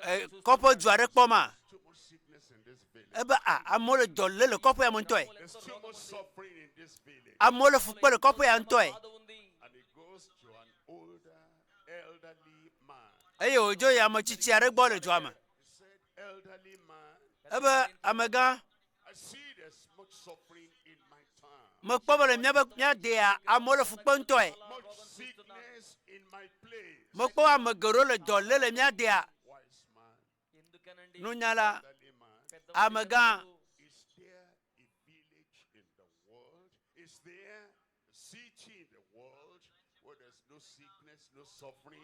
S3: eh, kɔƒedu aɖe kpɔma.
S2: Too much sickness in this village.
S3: Ebe a amewo le dɔ lé le kɔƒea me ŋutɔe.
S2: There's too much suffering in this village.
S3: Amewo le fu kpem le kɔƒea ŋutɔe.
S4: బాధ ఉంది
S2: And he goes to an older, elderly man.
S3: Eye wòdzo yi ame tsitsi aɖe gbɔ le dua me.
S2: He said, Elderly man,
S3: Ebe amegã,
S2: I see there's much suffering in my town,
S3: mekpɔ be le míabe mía dea amewo le fu kpem ŋutɔe.
S2: much sickness in my place.
S3: Mekpɔ ame geɖewo le dɔ lé le mía dea.
S2: Wise man,
S4: ఎందుకనండి
S3: Nunyala,
S2: elderly man,
S4: పెద్ద
S3: amegã,
S2: is there a village in the world? Is there a city in the world where there's no sickness, no suffering?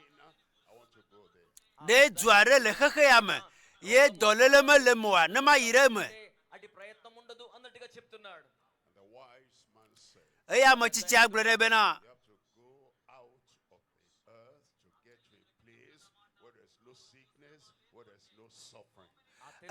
S2: I want to go there.
S3: ɖe du aɖe le xexea me ye dɔléle mele me oa, ne mayi ɖe eme.
S4: అటు ప్రయత్నం ఉండదు అన్నట్టుగా చెప్తున్నాడు
S2: And the wise man said,
S3: Eye ame tsitsia gblɔ nɛ bena,
S2: You have to go out of the earth to get to a place where there's no sickness, where there's no suffering.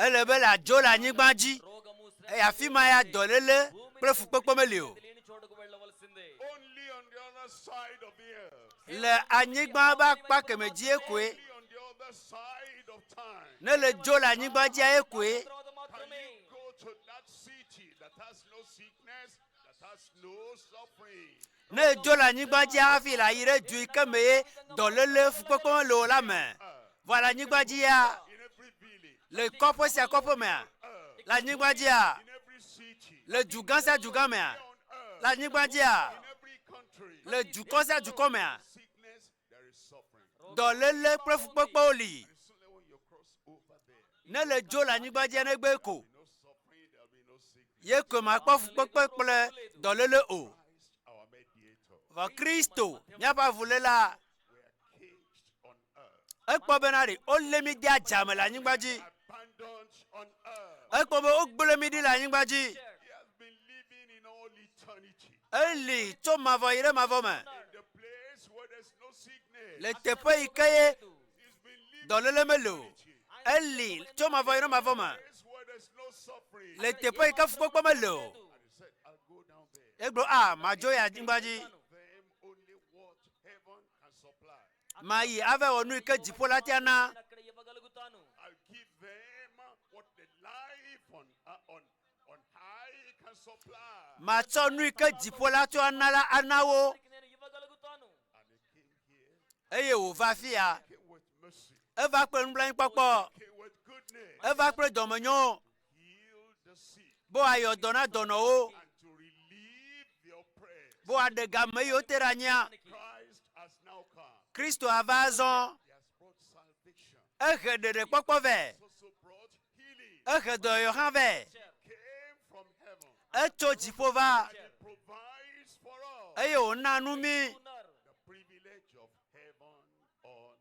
S3: ele be le adzo le anyigba dzi
S4: రోగము
S3: eye afi ma ya dɔléle kple fukpekpe meli o.
S4: లేని చోటుకు వెళ్ళవలసిందే
S2: Only on the other side of the earth.
S3: Le anyigba ƒe akpa keme dzie koe.
S2: Only on the other side of time.
S3: Ne le dzo le anyigba dzia ye koe.
S4: తర్వాత
S2: Can
S4: మాత్రమే
S2: you go to that city that has no sickness, that has no suffering?
S3: Ne dzo le anyigba dzia hafi le ayi ɖe du yi ke me ye dɔléle fukpekpe mele o la me. Vɔ le anyigba dzia,
S2: In every village,
S3: le kɔƒe sia kɔƒe mea,
S2: earth,
S3: le anyigba dzia,
S2: in every city,
S3: le dugã sia dugã mea,
S2: on earth,
S3: le anyigba dzia,
S2: in every country,
S3: le dukɔ sia dukɔ mea,
S2: sickness, there is suffering.
S3: dɔléle kple fukpekpewo li.
S2: It's only when you cross over there,
S3: Ne le dzo le anyigba dzia negbe ko,
S2: no suffering, there'll be no sickness.
S3: ye koe makpɔ fukpekpe kple dɔléle o.
S2: Christ, our mediator,
S3: Vɔ Kristo, míaƒe avuléla,
S2: we are caged on earth,
S3: ekpɔ bena ɖe wolé mí de adzame le anyigba dzi.
S2: abandoned on earth.
S3: Ekpɔ be wogblẽ mí ɖi le anyigba dzi.
S2: He has been living in all eternity.
S3: Eli tso mavɔ yi ɖe mavɔ me.
S2: In the place where there's no sickness.
S3: Le teƒe yi ke ye
S2: He's been living
S3: dɔléle mele o. Eli tso mavɔ yi ɖe mavɔ me.
S2: place where there's no suffering.
S3: Le teƒe yi ke fukpekpe mele o.
S2: And he said, I'll go down there.
S3: Egblɔ a madzo yi anyigba dzi.
S2: Them only what heaven can supply.
S3: Mayi ava wɔ nu yi ke dziƒo la tea na.
S4: అక్కడ ఇవ్వగలుగుతాను
S2: I'll give them what the life on on on high can supply.
S3: Matsɔ nu yi ke dziƒo la tsɔ ana la ana wo.
S4: నేను ఇవ్వగలుగుతాను
S2: And he came here,
S3: Eye wòva afi ya.
S2: came with mercy,
S3: Eva kple nublanuikpɔkpɔ.
S2: came with goodness. Kindness
S3: Eva kple dɔmenyo
S2: heal the sick
S3: be wòayɔ dɔ na dɔnɔwo,
S2: and to relieve the oppressed.
S3: be wòaɖe game yiwo te ɖe anyia.
S2: Christ has now come.
S3: Kristo ava azɔ.
S2: He has brought salvation.
S3: Ehe ɖeɖekpɔkpɔ vɛ.
S2: He also brought healing.
S3: Ehe dɔyɔyɔ hã vɛ.
S2: Came from heaven.
S3: Etso dziƒo va
S2: And he provides for us
S3: eye wòna nu mí.
S2: the privilege of heaven on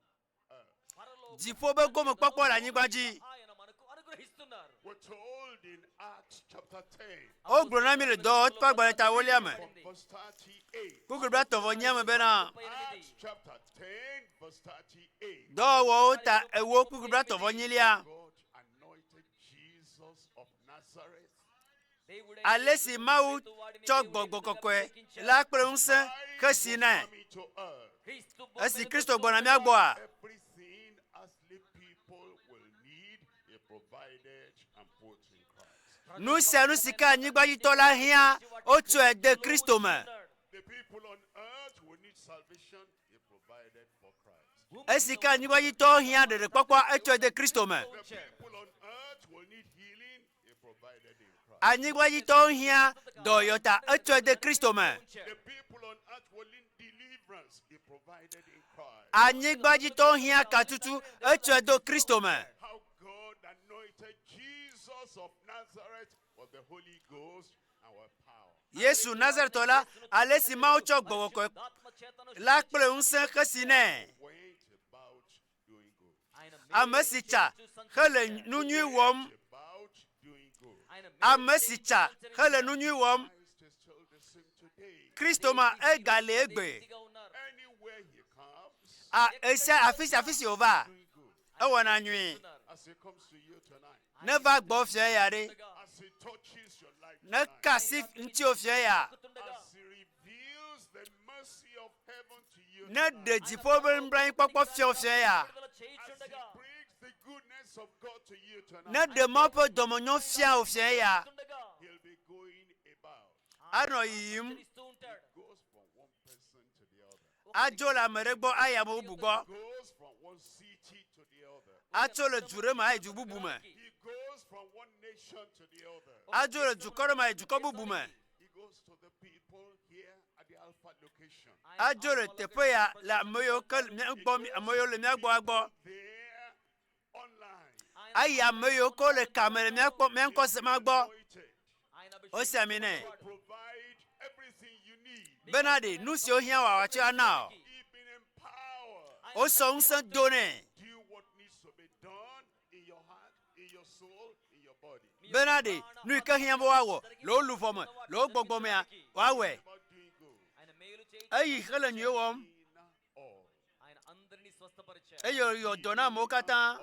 S2: earth.
S3: Dziƒo be gomekpɔkpɔ le anyigba dzi.
S4: ఆయన మనకు అనుగ్రహిస్తున్నారు
S2: We're told in Acts chapter 10,
S3: Wogblɔ na mí le dɔwɔwɔ ƒe agbalẽ ta ewolia me.
S2: from verse 38.
S3: Kpukpui blaetɔ̃ vɔ enyia me bena
S2: Acts chapter 10, verse 38.
S3: dɔwɔwɔwo ta ewo kpukpui blaetɔ̃ vɔ enyilia.
S2: God anointed Jesus of Nazareth
S3: Ale si Mawu tsɔ gbɔgbɔ kɔkɔe la kple ŋusẽ he si nɛ.
S2: coming to earth.
S3: Esi Kristo gbɔna mía gbɔa,
S2: Everything earthly people will need, he provided and put in Christ.
S3: nu sia nu si ke anyigbadzitɔ la hiã, wotsɔe de Kristo me.
S2: The people on earth will need salvation, he provided for Christ.
S3: Esi ke anyigbadzitɔwo hiã ɖeɖekpɔkpɔa, etsɔe de Kristo me.
S2: The people on earth will need healing, he provided in Christ.
S3: Anyigbadzitɔwo hiã dɔyɔta, etsɔe de Kristo me.
S2: The people on earth will need deliverance, he provided in Christ.
S3: Anyigbadzitɔwo hiã katutu, etsɔe do Kristo me.
S2: How God anointed Jesus of Nazareth with the Holy Ghost and with power.
S3: Yesu Nazaretɔ la, ale si Mawu tsɔ gbɔgbɔ kɔkɔe la kple ŋusẽ he si nɛ.
S2: Went about doing good.
S3: Ame si tsa hele nu nyui wɔm.
S2: About doing good.
S3: Ame si tsa hele nu nyui wɔm.
S2: Christ is still the same today.
S3: Kristo ma egale egbe.
S2: Anywhere he comes,
S3: A esia afi sia afi si wòva,
S2: doing good.
S3: ewɔna nyui.
S2: As he comes to you tonight,
S3: Ne va gbɔ fia ya ɖe,
S2: as he touches your life
S3: ne
S2: tonight,
S3: ka asi ŋutiwò fia ya,
S2: as he reveals the mercy of heaven to you
S3: ne
S2: tonight,
S3: ɖe dziƒo be nublanuikpɔkpɔ fia wò fia ya,
S2: as he brings the goodness of God to you tonight,
S3: ne ɖe Mawu ƒe dɔmenyo fia wò fia ya,
S2: he'll be going about.
S3: anɔ yiyim,
S2: Goes from one person to the other.
S3: adzo le ame ɖe gbɔ ayi ame bubu gbɔ,
S2: Goes from one city to the other.
S3: atso le du ɖe me ayi du bubu me,
S2: He goes from one nation to the other.
S3: adzo le dukɔ ɖe me ayi dukɔ bubu me,
S2: He goes to the people here at the Alpha location.
S3: adzo le teƒe ya le ame yiwo ke le mía gbɔ, ame yiwo le mía gbɔ gbɔ,
S2: There online.
S3: ayi ame yiwo ke le kame le mía kpɔ mía ŋkɔ se ma gbɔ,
S2: Anointed
S3: wosi ami nɛ
S2: to provide everything you need.
S3: bena ɖe nu siwo hiã wò wòatsɔ ana wò.
S2: He's been empowered.
S3: Wosɔ ŋusẽ do nɛ
S2: Do what needs to be done in your heart, in your soul, in your body.
S3: bena ɖe nu yi ke hiã be woawɔ le wo luʋɔ me, le wo gbɔgbɔ mea, woawɔe.
S2: About doing good.
S3: Eyi hele nyuie wɔm
S2: In all.
S4: ఆయన అందరినీ స్వస్థపరిచారు
S3: eye wòyɔ dɔ na amewo katã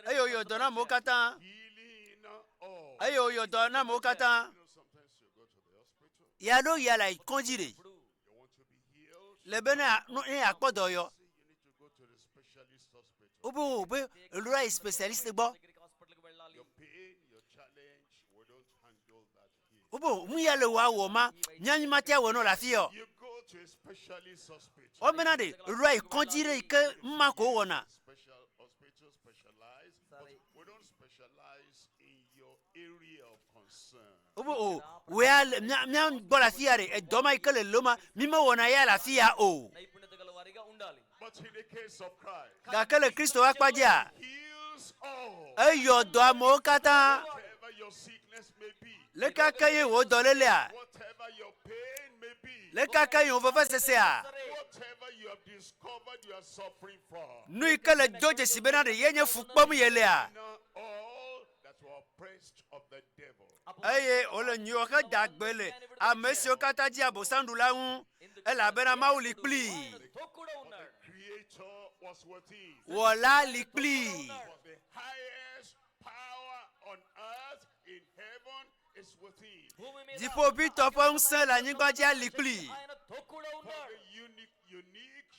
S3: eye wòyɔ dɔ na amewo katã
S2: Healing all.
S3: eye wòyɔ dɔ na amewo katã.
S2: You know, sometimes you go to the hospital,
S3: Ya ɖo ya le ayi kɔdzi ɖe
S2: you want to be healed.
S3: le bena nu ne yeakpɔ dɔyɔ.
S2: Say you need to go to the specialist hospital.
S3: Wobe wo be elo ayi specialist gbɔ.
S4: దగ్గరికి హాస్పిటల్కి వెళ్ళాలి
S2: Your pain, your challenge, we don't handle that here.
S3: Wobe nu ya le wòa wɔ ma mía mi mate awɔ nɔ le afi ya o.
S2: You go to a specialist hospital.
S3: Womena ɖe elo ayi kɔdzi ɖe yi ke numa ko wowɔna.
S2: Special hospital specialized, but we don't specialize in your area of concern.
S3: Wobe o wò ya le mía mía gbɔ le afi ya ɖe edɔ ma yi ke le lo ma mi mewɔna ya le afi ya o.
S4: నైపుణ్యత గల వారిగా ఉండాలి
S2: But in the case of Christ,
S3: Gake le Kristo ƒe akpa dzia,
S2: heals all.
S3: eyɔ dɔ amewo katã.
S2: Whatever your sickness may be,
S3: Leke ke ye wò dɔlélea,
S2: whatever your pain may be,
S3: leke ke ye wò vevesesea,
S2: whatever you have discovered you are suffering from,
S3: nu yi ke le do dzesi bena ɖe ye nye fu kpɔm ye lea,
S2: not all that were oppressed of the devil.
S3: eye wòle nyuiwɔ heda gbe le ame siwo katã dzi abosamɖu la ŋu elabena Mawu li kplii.
S4: ఆయనతో కూడా ఉన్నాడు
S2: Creator was with him.
S3: Wɔla li kplii.
S2: For the highest power on earth in heaven is with him.
S4: భూమి మీద
S3: Dziƒoʋĩtɔ ƒe ŋusẽ le anyigba dzia li kplii.
S4: ఆయనతో కూడా
S2: For
S4: ఉన్నాడు
S2: the unique, unique,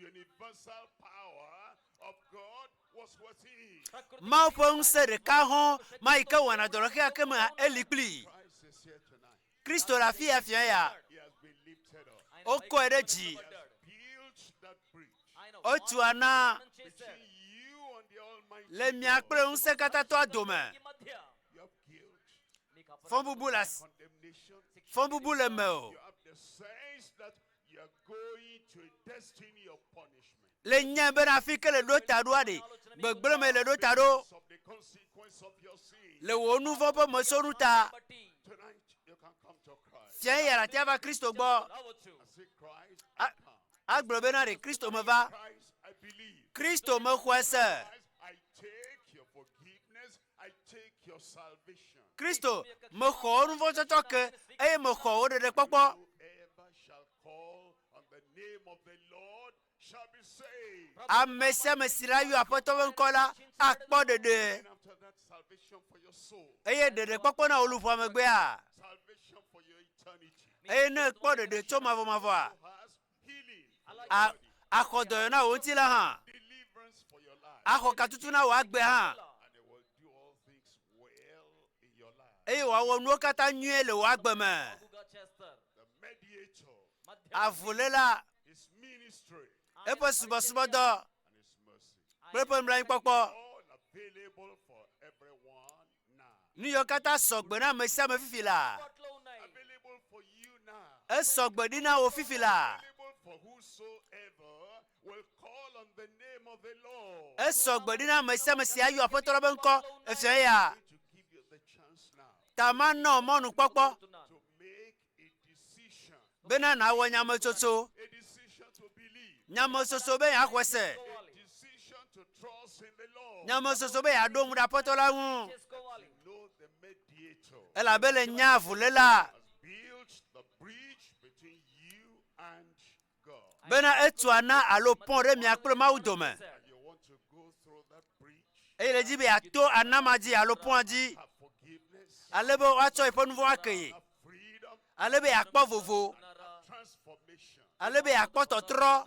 S2: universal power of God was with him.
S3: Mawu ƒe ŋusẽ ɖeka hɔ̃ ma yi ke wɔna dɔ le xexea ke mea eli kplii.
S2: Christ is here tonight.
S3: Kristo le afi ya fia ya.
S2: He has been lifted up.
S4: ఆయన
S3: Wokɔe ɖe dzi.
S2: He has built that bridge
S4: ఆయన
S3: Wotu ana
S4: వాగ్దానం చేశాడు
S2: between you and the Almighty. Almighty
S3: Le mia
S2: God.
S3: kple ŋusẽkatãtɔa dome.
S4: కి మధ్య
S2: You have guilt,
S3: Fɔbubu le asi,
S2: condemnation.
S3: fɔbubu le mewò.
S2: You have the sense that you are going to a destiny of punishment.
S3: Le nyae bena afi ke le ɖo ta ɖoa ɖe, gbegblẽ me le ɖo ta ɖo
S2: Because of the consequence of your sin.
S3: le wò nu vɔ̃ ƒe mesonu ta.
S4: బట్టి
S2: Tonight you can come to Christ
S3: Fia ye yeate ava Kristo gbɔ
S4: రావచ్చు
S2: and say, Christ, I
S3: A-
S2: come.
S3: agblɔ bena ɖe Kristo meva.
S2: Christ, I believe.
S3: Kristo mexɔe se.
S2: Christ, I take your forgiveness. I take your salvation.
S3: Kristo mexɔ wò nu vɔ̃ tsɔtsɔ ke eye mexɔ wò ɖeɖekpɔkpɔ.
S2: Whoever shall call on the name of the Lord shall be saved.
S3: Ame sia ame si la yɔ Aƒetɔ ƒe ŋkɔ la akpɔ ɖeɖe.
S2: And after that, salvation for your soul,
S3: Eye ɖeɖekpɔkpɔ na wò luʋɔ megbea.
S2: salvation for your eternity.
S3: Eye ne ekpɔ ɖeɖe tso mavɔmavɔa,
S2: Who has healing for your
S3: a
S2: body,
S3: axɔ dɔyɔ na wò ŋutilã hã,
S2: deliverance for your life,
S3: axɔ katutu na wò agbe hã,
S2: and he will do all things well in your life.
S3: eye wòawɔ nuwo katã nyuie le wò agbe me.
S4: బాగుగా చేస్తారు
S2: The mediator,
S4: మధ్య
S3: Avuléla,
S2: his ministry,
S3: eƒe subɔsubɔdɔ
S2: and his mercy.
S3: kple eƒe nublanuikpɔkpɔ,
S2: All available for everyone now.
S3: nu yiwo katã sɔgbe na ame sia ame fifi la,
S4: అందుబాటులో ఉన్నాయి
S2: Available for you now.
S3: esɔgbe ɖi na wò fifi la,
S2: Available for whosoever will call on the name of the Lord.
S3: esɔgbe ɖi na ame sia ame si ayɔ Aƒetɔ la ƒe ŋkɔ efia ya.
S2: I'm going to give you the chance now
S3: Ta manɔ mɔnukpɔkpɔ
S4: చెప్తున్నాను
S2: to make a decision.
S3: bena nàwɔ nyametsotso,
S2: A decision to believe.
S3: nyametsotso be yeaxɔe se,
S2: A decision to trust in the Lord.
S3: nyametsotso be yeaɖo ŋu ɖe Aƒetɔ la ŋu.
S4: చేసుకోవాలి
S2: Know the mediator
S3: Elabe le nya avuléla
S2: has built the bridge between you and God.
S3: bena etu ana alo pɔn ɖe mia kple Mawu dome.
S2: And you want to go through that bridge,
S3: Eye le dzi be yeato anama dzi alo pɔ̃a dzi
S2: have forgiveness,
S3: ale be woatsɔ yeƒe nu vɔ̃ ake ye,
S2: have freedom,
S3: ale be yeakpɔ vovo,
S2: have transformation.
S3: ale be yeakpɔ tɔtrɔ.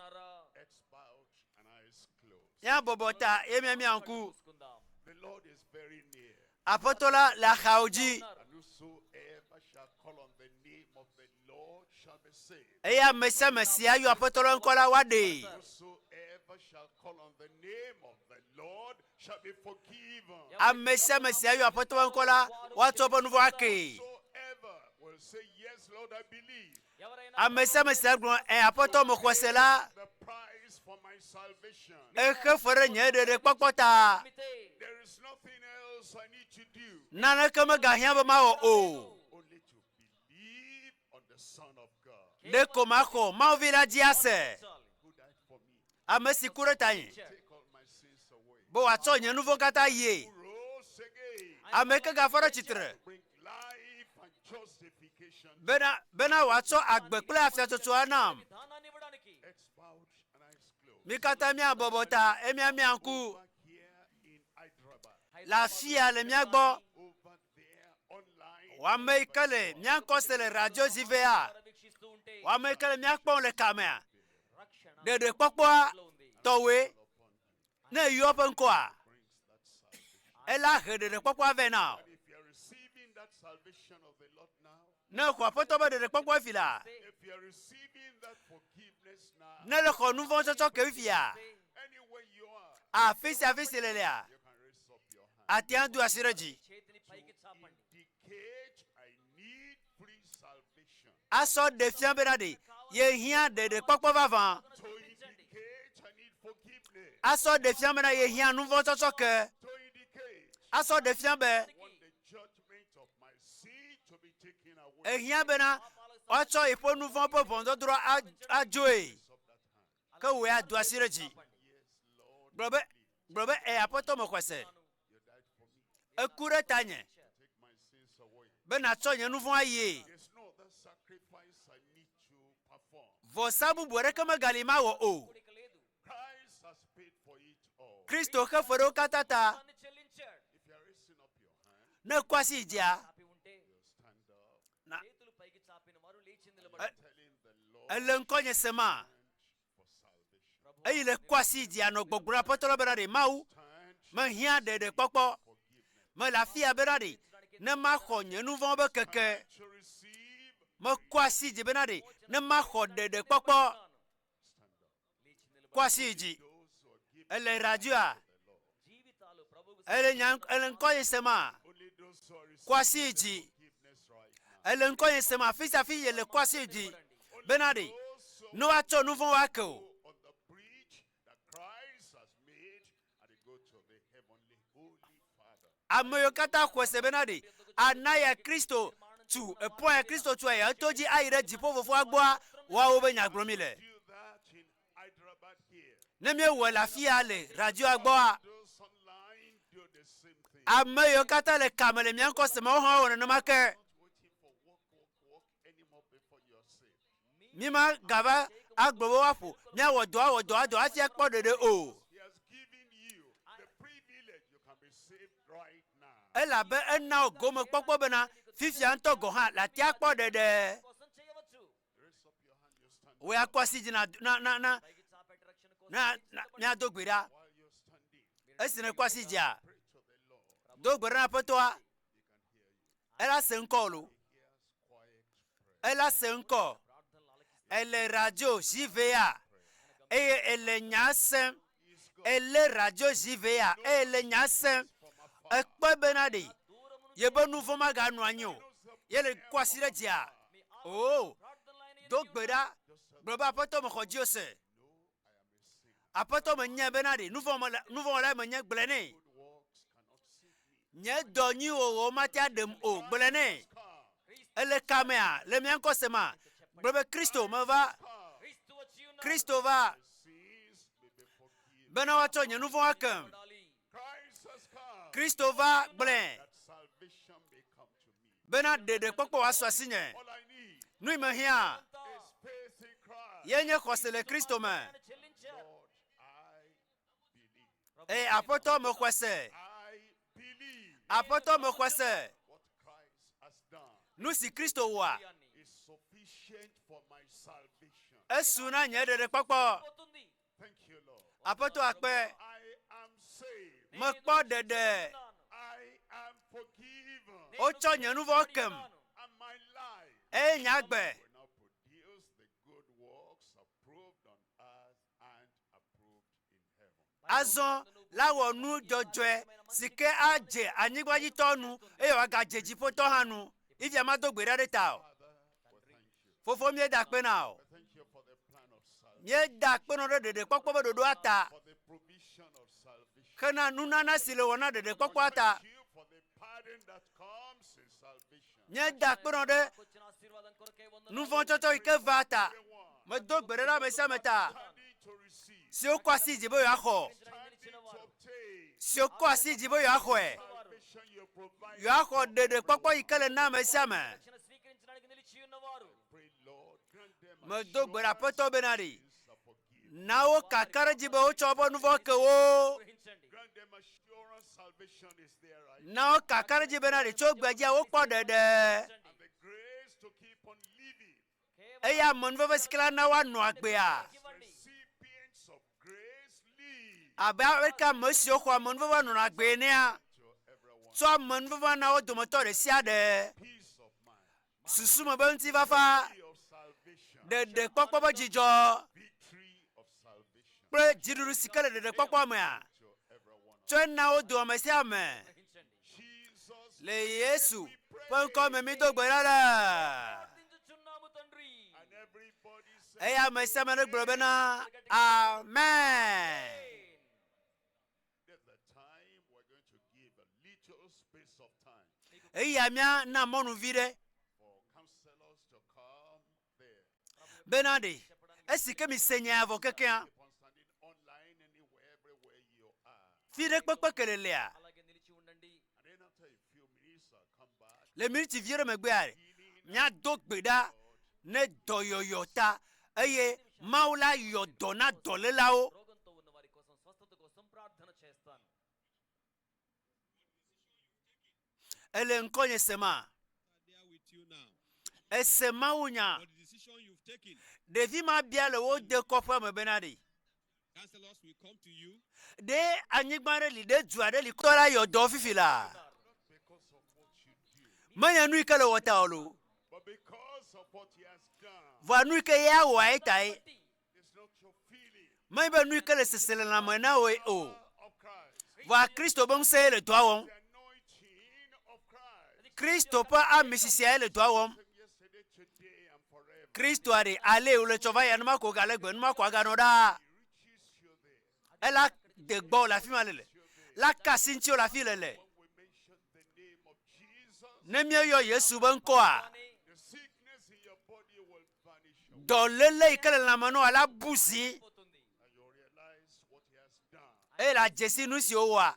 S2: Heads bowed and eyes closed.
S3: Mía bɔbɔ ta ye mía mía ŋku.
S4: చూసుకుందాం
S2: The Lord is very near.
S3: Aƒetɔ la le axawo dzi
S2: And whosoever shall call on the name of the Lord shall be saved.
S3: eye ame sia ame si ayɔ Aƒetɔ la ŋkɔ la woaɖee.
S2: Whosoever shall call on the name of the Lord shall be forgiven.
S3: Ame sia ame si ayɔ Aƒetɔ ƒe ŋkɔ la woatsɔ eƒe nu vɔ̃ akee.
S2: Whosoever will say, Yes, Lord, I believe.
S4: ఎవరైనా
S3: Ame sia ame si agblɔ ɛ Aƒetɔ mexɔ se la
S2: The price for my salvation.
S3: exe fe ɖe nye ɖeɖekpɔkpɔ ta.
S4: నమ్మితే
S2: There is nothing else I need to do.
S3: Naneke megahiã be mawɔ o.
S2: Only to believe on the Son of God
S3: Ɖeko maxɔ Mawu vi la dzi ase.
S4: చాలు.
S2: who died for me.
S3: Ame si ku ɖe tanye
S2: Take all my sins away.
S3: be wòatsɔ nye nu vɔ̃ katã yie.
S2: Who rose again.
S3: Ame ke gafɔ ɖe tsitre
S2: Bring life and justification.
S3: bena bena wòatsɔ agbe kple afiatsotso anam.
S4: విధానాన్ని ఇవ్వడానికి
S2: Heads bowed and eyes closed.
S3: Mi katã míabɔbɔ ta eye míamia ŋku
S2: Over here in Hyderabad.
S3: le afi ya le mía gbɔ.
S2: Over there online.
S3: Wò ame yi ke le mía ŋkɔ se le radio dzi vea,
S4: ద్వారా వీక్షిస్తూ ఉంటే
S3: wò ame yi ke le mía kpɔm le kamea,
S4: రక్షణ
S3: ɖeɖekpɔkpɔa
S4: లో ఉంది
S3: tɔwoe ne eyɔ eƒe ŋkɔa,
S2: Brings that salvation.
S3: ela he ɖeɖekpɔkpɔa vɛ na wò.
S2: And if you are receiving that salvation of the Lord now,
S3: Ne exɔ Aƒetɔ be ɖeɖekpɔkpɔ fi la,
S2: if you are receiving that forgiveness now,
S3: ne le xɔ nu vɔ̃ tsɔtsɔ ke fifia,
S2: anywhere you are,
S3: afi sia afi si le lea,
S2: you can raise up your hand.
S3: ate ŋu ado asi ɖe dzi.
S4: చేతిని పైకి చాపండి
S2: Indicate I need free salvation.
S3: Asɔ ɖe fia bena ɖe yehiã ɖeɖekpɔkpɔ vavã.
S2: To indicate I need forgiveness.
S3: Asɔ ɖe fia bena yehiã nu vɔ̃ tsɔtsɔ ke.
S2: To indicate
S3: Asɔ ɖe fia be
S2: I want the judgment of my sin to be taken away.
S3: ehiã bena woatsɔ yeƒe nu vɔ̃ ƒe ʋɔnudɔdrɔ̃ a- adzoe.
S2: Raise up that hand.
S3: Ke wòe ado asi ɖe dzi.
S2: Yes, Lord,
S3: Gblɔ be gblɔ be ɛ Aƒetɔ mexɔe se.
S2: you died for me.
S3: Eku ɖe tanye
S2: Take my sins away.
S3: be nàtsɔ nye nu vɔ̃ ayie.
S2: There's no other sacrifice I need to perform.
S3: Vɔsa bubu aɖeke megali mawɔ o.
S4: ఇక లేదు
S2: Christ has paid for it all.
S3: Kristo xe fe ɖe wo katã ta.
S4: దాన్ని చెల్లించాడు
S2: If you are raising up your hand,
S3: Ne ekɔ asi yi dzia,
S4: చాపి ఉంటే
S2: you stand up,
S3: na
S4: చేతులు పైకి చాపిన వారు లేచి నిలబడండి
S2: telling the Lord
S3: ele ŋkɔnye sema.
S2: for salvation.
S3: Eyi le kɔ asi yi dzia nɔ gbɔgblɔ na Aƒetɔ la bena ɖe Mawu
S2: Stand
S3: mehiã ɖeɖekpɔkpɔ.
S2: forgiveness.
S3: Mele afi ya bena ɖe ne maxɔ nye nu vɔ̃ be keke.
S2: To receive,
S3: Mekɔ asi dzi bena ɖe ne maxɔ ɖeɖekpɔkpɔ.
S2: stand up.
S4: లేచి నిలబడండి
S3: Kɔ asi yi dzi.
S2: Those who are given
S3: Ele radioa
S2: the Lord.
S4: జీవితాలు
S3: Ele nya ele ŋkɔ ye sema.
S2: Only those who are receiving
S3: Kɔ asi dzi.
S2: forgiveness right now.
S3: Ele ŋkɔ ye sema afi sia afi yele kɔ asi dzi. Bena ɖe ne woatsɔ nu vɔ̃ woake o.
S2: On the bridge that Christ has made, and they go to the heavenly Holy Father.
S3: Ame yiwo katã xɔe se bena ɖe ana ya Kristo tu eƒɔ ya Kristo tu ya eto dzi ayi ɖe dziƒo fofoa gbɔa woawo be nya gblɔm mi le.
S2: Do that in Hyderabad here.
S3: Ne míewɔe le afi ya le radioa gbɔa
S2: Those online do the same thing.
S3: ame yiwo katã le kame le mía ŋkɔ sema wo hã wɔ nenema ke.
S2: Not waiting for work, work, work anymore before you are saved.
S3: Mi ma gava agblɔ be woaƒo míawɔ dɔ awɔ dɔ adɔ hafi akpɔ ɖeɖe o.
S2: He has given you the privilege you can be saved right now.
S3: Elabe ena wò gomekpɔkpɔ bena fifia ŋutɔ gɔ̃ hã le ate akpɔ ɖeɖe.
S4: కోసం చేయవచ్చు
S2: Raise up your hand, you stand.
S3: Wò ya kɔ asi dzi na na na na
S4: పైకి చాపేట రక్షణ కోసం
S3: na na míado gbe ɖa.
S2: While you're standing,
S3: Esi nèkɔ asi dzia,
S2: pray to the Lord.
S3: do gbe ɖa na Aƒetɔa.
S2: He can hear you.
S3: Ela se ŋkɔ lo.
S2: He hears quiet prayer.
S3: Ela se ŋkɔ.
S4: ప్రార్థనలు ఆలకిస్తాడు
S3: Ele radio JVA eye ele nya sem.
S2: He's God
S3: Ele radio JVA eye ele nya sem.
S2: from afar.
S3: Ekpɔe bena ɖe
S4: దూరము నుంచి
S3: yebe nu vɔ̃ maganɔ anyi o. Ye le kɔ asi ɖe dzia. O
S4: ప్రార్థనలు ఆయన
S3: do gbe ɖa gblɔ be aƒetɔ mexɔ dziwò se.
S2: No, I am a sinner.
S3: Aƒetɔ menye bena ɖe nu vɔ̃ mele nu vɔ̃ wɔlae menye gblɔe nɛ.
S2: Good works cannot save me.
S3: Nye dɔ nyuiwɔwɔ mate aɖem o gblɔe nɛ.
S2: Come,
S3: Ele kamea le mía ŋkɔ sema gblɔ be Kristo meva
S2: come.
S4: క్రీస్తు వచ్చి ఉన్నాడు
S3: Kristo va
S2: My sins may be forgiven.
S3: bena woatsɔ nye nu vɔ̃ akem.
S4: పడాలి.
S2: Christ has come
S3: Kristo va gblɔe
S2: that salvation may come to me.
S3: bena ɖeɖekpɔkpɔ wòasu asinye.
S2: All I need
S3: Nu yi mehiã
S2: is faith in Christ.
S3: ye nye xɔse le Kristo me.
S4: ఆయన చెల్లించారు
S2: Lord, I believe.
S3: Eye aƒetɔ mexɔe se.
S2: I believe
S3: Aƒetɔ mexɔe se.
S2: what Christ has done
S3: Nu si Kristo wɔa
S2: is sufficient for my salvation.
S3: esu na nye ɖeɖekpɔkpɔ.
S4: పోతుంది
S2: Thank you, Lord.
S3: Aƒetɔ akpe
S2: I am saved.
S3: mekpɔ ɖeɖe.
S2: I am forgiven.
S3: Wotsɔ nye nu vɔ̃ kem
S2: And my life
S3: eye nye agbe
S2: will now produce the good works approved on earth and approved in heaven.
S3: azɔ la wɔ nu dzɔdzɔe si ke adze anyigbadzitɔ nu eye wòagadze dziƒotɔ hã nu. Ifia mado gbe ɖa ɖe ta o.
S2: Father, we thank you.
S3: Fofo míeda akpe na o.
S2: We thank you for the plan of salvation,
S3: Míeda akpe nɔ ɖe ɖeɖekpɔkpɔ be ɖoɖoa ta
S2: for the provision of salvation.
S3: hena nunana si le wɔ na ɖeɖekpɔkpɔa ta.
S2: Thank you for the pardon that comes in salvation.
S3: Míeda akpe nɔ ɖe
S4: వచ్చిన ఆశీర్వాదం కొరకే వందనాలు.
S3: nu vɔ̃ tsɔtsɔ yi ke va ta. Medo gbe ɖe ɖe ame sia ame ta
S2: Standing to receive,
S3: siwo kɔ asi dzi be yewoaxɔ,
S2: standing to obtain
S3: siwo kɔ asi dzi be yewoaxɔe.
S2: salvation you provide.
S3: Yewoaxɔ ɖeɖekpɔkpɔ yi ke le na ame sia ame.
S4: రక్షణ స్వీకరించడానికి నిలిచి ఉన్నవారు
S2: Pray, Lord, grant them
S3: Medo gbe ɖe Aƒetɔ bena ɖe
S2: assurance of forgiveness.
S3: na wo kaka ɖe dzi be wotsɔ woƒe nu vɔ̃ ke wo.
S4: గ్రహించండి
S2: Grant them assurance salvation is there right
S3: Na wo kaka ɖe dzi bena ɖe tso gbedzia wokpɔ ɖeɖe.
S2: and the grace to keep on living.
S3: Eye amenuveve si ke la na woanɔ agbea.
S4: ఇవ్వండి
S2: Recipients of grace live
S3: Abe aleke ame siwo xɔ amenuveve nɔna agbee nea,
S2: to everyone.
S3: tsɔ amenuveve na wo dometɔ ɖe sia ɖe.
S2: Peace of mind,
S3: Susu me be ŋutifafa,
S2: joy of salvation,
S3: ɖeɖekpɔkpɔ be dzidzɔ
S2: victory of salvation
S3: kple dziɖuɖu si ke le ɖeɖekpɔkpɔ mea,
S2: to everyone.
S3: tsɔe na wo do ame sia ame.
S4: గ్రహించండి
S2: Jesus
S3: Le Yesu ƒe ŋkɔ me mído gbe ɖa le.
S4: ప్రార్థించుచున్నాము తండ్రి
S2: and everybody said,
S3: Eye ame sia ame ɖe gblɔ bena Amen.
S2: There's a time we're going to give a little space of time
S3: Eya mía na mɔnuvi ɖe
S2: for counselors to come there.
S3: bena ɖe esi ke mi se nya vɔ kekea
S2: Keep on standing online anywhere, everywhere you are.
S3: fi ɖe kpekpe kelelea
S4: అలాగే నిలిచి ఉండండి
S2: And then after a few minutes, I'll come back.
S3: le miniti vi ɖe megbea míado gbe ɖa ne dɔyɔyɔ ta eye Mawu la yɔ dɔ na dɔlélawo.
S4: రోగంతో ఉన్న వారి కోసం స్వస్థత కోసం ప్రార్థన చేస్తాను
S3: Ele ŋkɔnye sema
S5: There with you now.
S3: ese Mawu nya
S5: For the decision you've taken,
S3: ɖevi ma bia le wo de kɔƒea me bena ɖe
S5: counselors will come to you
S3: ɖe anyigba ɖe li ɖe du aɖe li tɔ la yɔ dɔ fifi la
S2: Not because of what you do,
S3: menye nu yi ke le wɔ ta o lo
S2: but because of what he has done.
S3: vɔa nu yi ke ya wɔa ye ta ye
S2: It's not your feeling
S3: menye be nu yi ke le seselelãme na woe o
S2: of Christ.
S3: Vɔa Kristo be ŋusẽ ye le dɔa wɔm.
S2: The anointing of Christ.
S3: Kristo ƒe amisisia ye le dɔa wɔm.
S2: Same yesterday, today, and forever.
S3: Kristoa ɖe ale wòle tsɔ va ya numa ko gale gbe numa ko aganɔ ɖaa.
S2: He reaches you there.
S3: Ela de gbɔ le afi ma le le. La kasi ŋuti le afi le le.
S2: When we mention the name of Jesus,
S3: Ne míeyɔ Yesu be ŋkɔa,
S2: the sickness in your body will vanish away.
S3: dɔléle yi ke le lãme nɔ la bu zi
S4: పోతుంది
S2: And you'll realize what he has done.
S3: eye la dzesi nu si wowɔa.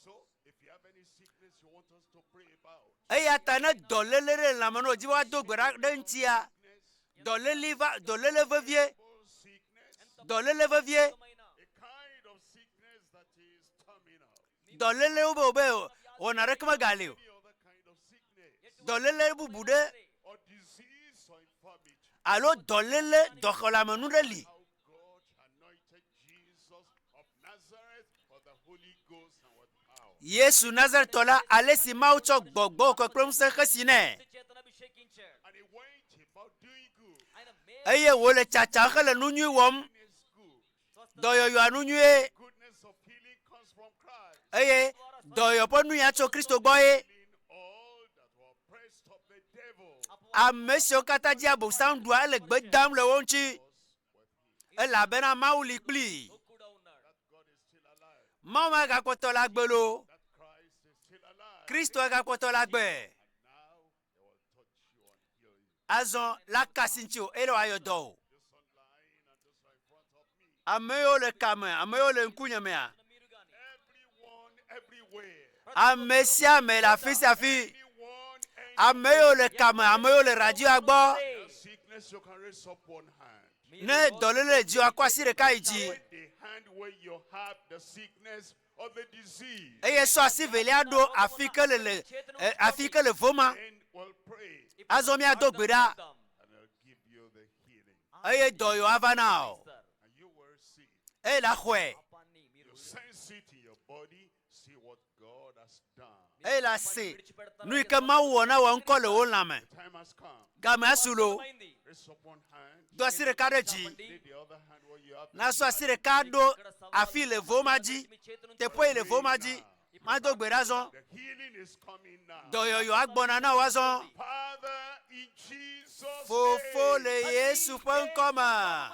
S2: So, if you have any sickness you want us to pray about,
S3: Eya ta ne dɔléle ɖe le lãme nɔ dzi be woado gbe ɖa ɖe ŋutia,
S2: sickness,
S3: dɔléle va dɔléle vevie,
S2: full sickness,
S3: dɔléle vevie,
S4: మైన
S2: a kind of sickness that is terminal,
S3: dɔléle wo be wo be wɔna ɖeke megali o.
S2: any other kind of sickness,
S3: Dɔléle bubu ɖe
S2: or disease or infirmity.
S3: alo dɔléle dɔxɔleamenu ɖe li.
S2: How God anointed Jesus of Nazareth for the Holy Ghost and with power.
S3: Yesu Nazaretɔ la ale si Mawu tsɔ gbɔgbɔ kɔkɔe ŋusẽ xesi nɛ
S4: చేతను అభిషేకించాడు
S2: And he went about doing good.
S4: ఆయన మేలు
S3: eye wòle tsatsam hele nu nyui wɔm,
S2: Is good.
S3: dɔyɔyɔa nu nyuie
S2: Goodness of healing comes from Christ.
S3: eye dɔyɔ ƒe nu ya tso Kristo gbɔ ye.
S2: Healing all that were oppressed of the devil.
S3: Ame siwo katã dzi Abosam ɖua ele gbe dam le wo ŋuti elabena Mawu li kplii.
S4: కూడా ఉన్నాడు
S2: That God is still alive.
S3: Mawu ma gakpɔtɔ le agbe loo.
S2: That Christ is still alive.
S3: Kristo gakpɔtɔ le agbe.
S2: And now he will touch you and heal you.
S3: Azɔ la kasi ŋuti o eye le wòayɔ dɔ o.
S2: This online and those are in front of me.
S3: Ame yiwo le kame, ame yiwo le ŋkunye mea,
S4: మీరు గాని
S2: Everyone, everywhere.
S3: ame sia ame le afi sia afi.
S2: Anyone,
S3: Ame yiwo le kame, ame yiwo le radioa gbɔ.
S2: any sickness, you can raise up one hand.
S3: Ne dɔléle le dziwò akɔ asi ɖeka yi dzi
S2: The hand where you have the sickness or the disease.
S3: eye sɔ asi velia ɖo afi ke le le eh, afi ke le voma.
S2: Then we'll pray
S3: Azɔ míado gbe ɖa
S2: and I'll give you the healing.
S3: eye dɔyɔ ava na o
S2: And you will see.
S3: eye la xɔe
S4: పాపాన్ని మీరు
S2: You sense it in your body, see what God has done.
S3: eye la se nu yi ke Mawu wɔ na wɔ ŋkɔ le wo lãme.
S2: The time has come.
S3: Game asu lo.
S4: అయింది
S2: Raise up one hand,
S3: Do asi ɖeka ɖe dzi.
S2: lay the other hand where you have the
S3: Nasɔ asi ɖeka ɖo afi le voma dzi.
S4: మీ చేతి నుంచి
S3: Teƒe yi le voma dzi. Mado gbe ɖa zɔ.
S2: The healing is coming now.
S3: Dɔyɔyɔ agbɔna na wo azɔ.
S2: Father, in Jesus'
S3: Fofo
S2: name,
S3: le Yesu ƒe ŋkɔme.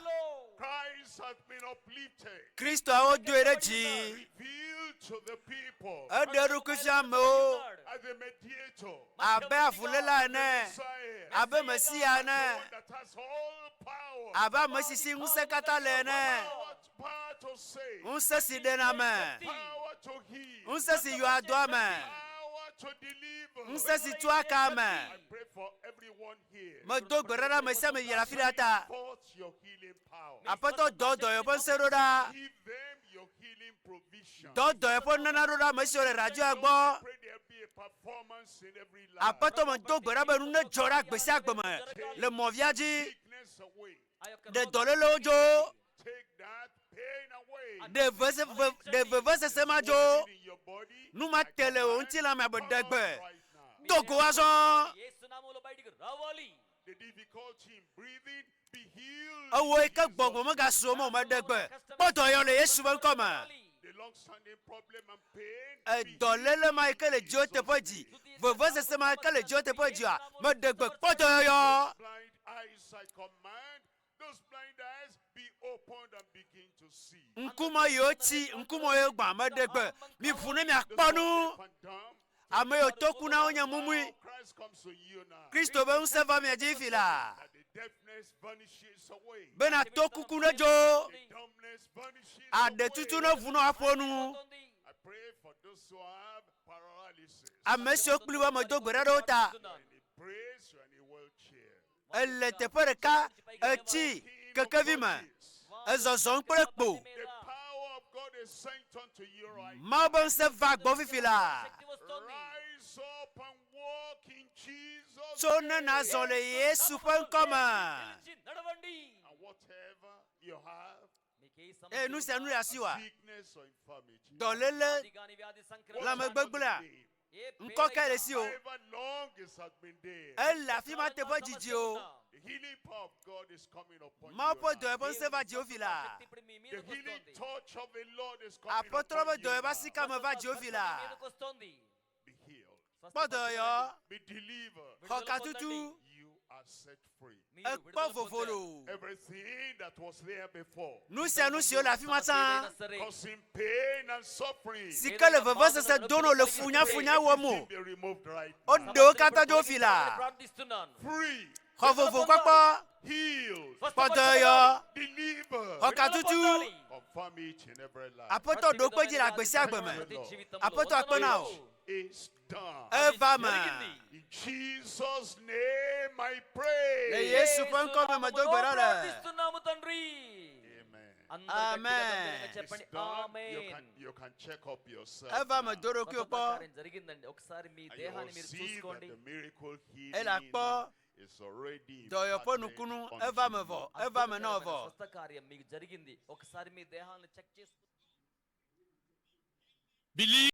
S2: Christ has been uplifted,
S3: Kristoawo doe ɖe dzi.
S2: revealed to the people
S3: Eɖe eɖokui fia amewo
S2: as a mediator,
S3: abe avuléla ene,
S2: Messiah,
S3: abe Mesia
S2: the
S3: ene,
S2: one that has all power,
S3: abe ame si si ŋusẽ katã le ene.
S2: power, power to save,
S3: Ŋusẽ si ɖena ame,
S2: power to heal,
S3: ŋusẽ si yɔa dɔ ame,
S2: power to deliver.
S3: ŋusẽ si tua ka ame.
S2: I pray for everyone here.
S3: Medo gbe ɖa ɖe ame sia ame yi le afi ɖe ta.
S2: Forth your healing power.
S3: Aƒetɔ dɔ dɔyɔ ƒe ŋusẽ ɖo ɖa.
S2: Give them your healing provision.
S3: Dɔ dɔyɔ ƒe nunana ɖo ɖa ame siwo le radioa
S2: I
S3: gbɔ.
S2: pray there be a performance in every life.
S3: Aƒetɔ medo gbe ɖa be nu ne dzɔ ɖe agbe sia agbe me le mɔvia dzi.
S2: Sickness away.
S4: ఆ యొక్క
S3: Ɖe dɔlélewo dzo.
S2: Take that pain away.
S3: Ɖe vese ve ɖe vevesese ma dzo.
S2: In your body.
S3: Nu ma te le wò ŋutilã me abe ɖe gbe.
S2: Right now.
S3: Do go azɔ.
S4: యేసు నామములో బయటికి రావాలి
S2: The difficulty in breathing be healed.
S3: Ewɔ yi ke gbɔgbɔ megasu wo me o meɖe gbe. Kpɔ dɔyɔ le Yesu ƒe ŋkɔ me.
S2: The long-standing problem and pain. be
S3: Edɔléle ma yi ke le dziwò teƒe dzi, vevesese ma yi ke le dziwò teƒe dzia, meɖe gbe kpɔ dɔyɔyɔ.
S2: Blind eyes, I command those blind eyes be opened and begin to see.
S3: Ŋkume yiwo tsi, ŋkume yiwo gbã, meɖe gbe. Miʋu ne miakpɔ nu.
S2: Deaf and dumb.
S3: Ame yiwo toku na wo nye mumui.
S2: Christ comes to you now.
S3: Kristo be ŋusẽ va mia dzi fi la.
S2: That the deafness vanishes away.
S3: Bena tokuku ne dzo,
S2: The dumbness vanishes
S3: aɖetutu ne
S2: away.
S3: ʋu ne woaƒo nu.
S2: I pray for those who have paralysis.
S3: Ame siwo kpli wo medo gbe ɖa ɖe wo ta.
S2: In a brace or in a wheelchair.
S3: Ele teƒe ɖeka, etsi kekevi me. Ezɔzɔm kple kpo.
S2: The power of God is sent unto you right now.
S3: Mawu be ŋusẽ va gbɔ fifi la.
S4: శక్తి వస్తోంది
S2: Rise up and walk in Jesus'
S3: Tso ne
S2: name.
S3: nazɔ le Yesu ƒe ŋkɔme.
S4: నిలిచి నడవండి
S2: And whatever you have,
S4: మీకు ఏ
S3: Eye nu sia nu le asiwòa?
S2: sickness or infirmity,
S3: Dɔléle,
S4: వ్యాధి గాని వ్యాధి సంక్రమణ
S3: lãmegbegblẽa,
S2: name,
S4: A
S3: ŋkɔ kae le si o?
S2: however long it has been there,
S3: Ele afi ma teƒe didi o.
S2: the healing power of God is coming upon
S3: Mawu
S2: you.
S3: ƒe
S2: now.
S3: dɔyɔ ƒe ŋusẽ va dziwò fi la.
S4: శక్తి ఇప్పుడు మీ
S2: The
S4: మీదకు
S2: healing
S4: వస్తోంది.
S2: touch of the Lord is coming
S3: Aƒetɔ la
S2: upon
S3: be
S2: you
S3: dɔyɔƒe
S2: now.
S3: asi ka me va dziwò fi la.
S4: మీదకు వస్తోంది.
S2: Be healed.
S3: Kpɔ dɔyɔ,
S2: Be delivered.
S3: xɔ katutu,
S2: You are set free.
S4: మీరు
S3: ekpɔ
S4: విడుదల
S3: vovo
S4: పొందారు.
S3: loo.
S2: Everything that was there before,
S3: Nu sia nu siwo le afi ma tsã,
S4: ఏదైనా సరే
S2: causing pain and suffering,
S3: si ke le vevesese do nɔ le funyafunya wɔm o,
S2: everything be removed right now.
S3: woɖe wo katã dzo fi la.
S4: ప్రార్థిస్తున్నాను
S2: Free,
S3: Xɔ vovo kpɔkpɔ,
S2: healed,
S3: kpɔ dɔyɔ,
S2: delivered.
S3: xɔ katutu.
S2: Confirm it in every life.
S3: Aƒetɔ ɖo kpe dzi le agbe sia agbe me.
S4: ప్రతి జీవితంలో
S3: Aƒetɔ akpe na wò.
S2: It's done.
S3: Eva me.
S4: జరిగింది.
S2: In Jesus' name I
S3: Le
S2: pray.
S3: Yesu ƒe ŋkɔ me medo gbe ɖa le.
S4: ప్రార్థిస్తున్నాము తండ్రి
S2: Amen.
S4: అందరూ గట్టిగా
S3: Amen.
S4: గంభీరంగా
S2: It's
S4: చెప్పండి
S2: done. You
S4: amen
S2: can, you can check up yourself.
S3: Eva me
S2: now.
S3: do ɖokuiwò kpɔ.
S4: స్వస్థత కార్యం జరిగిందండి ఒకసారి మీ
S2: And you
S4: దేహాన్ని
S2: will
S4: మీరు
S2: see that
S4: చూసుకోండి
S2: the miracle
S3: Ele akpɔ
S2: healing is already
S3: dɔyɔƒe
S2: imparted
S3: nukunu
S2: unto
S3: eva me
S2: you.
S3: vɔ, eva me na wò
S4: అద్భుతకరమైన
S3: vɔ.
S4: స్వస్థ కార్యం మీకు జరిగింది ఒకసారి మీ దేహాన్ని చెక్ చేసుకోండి
S5: Believe.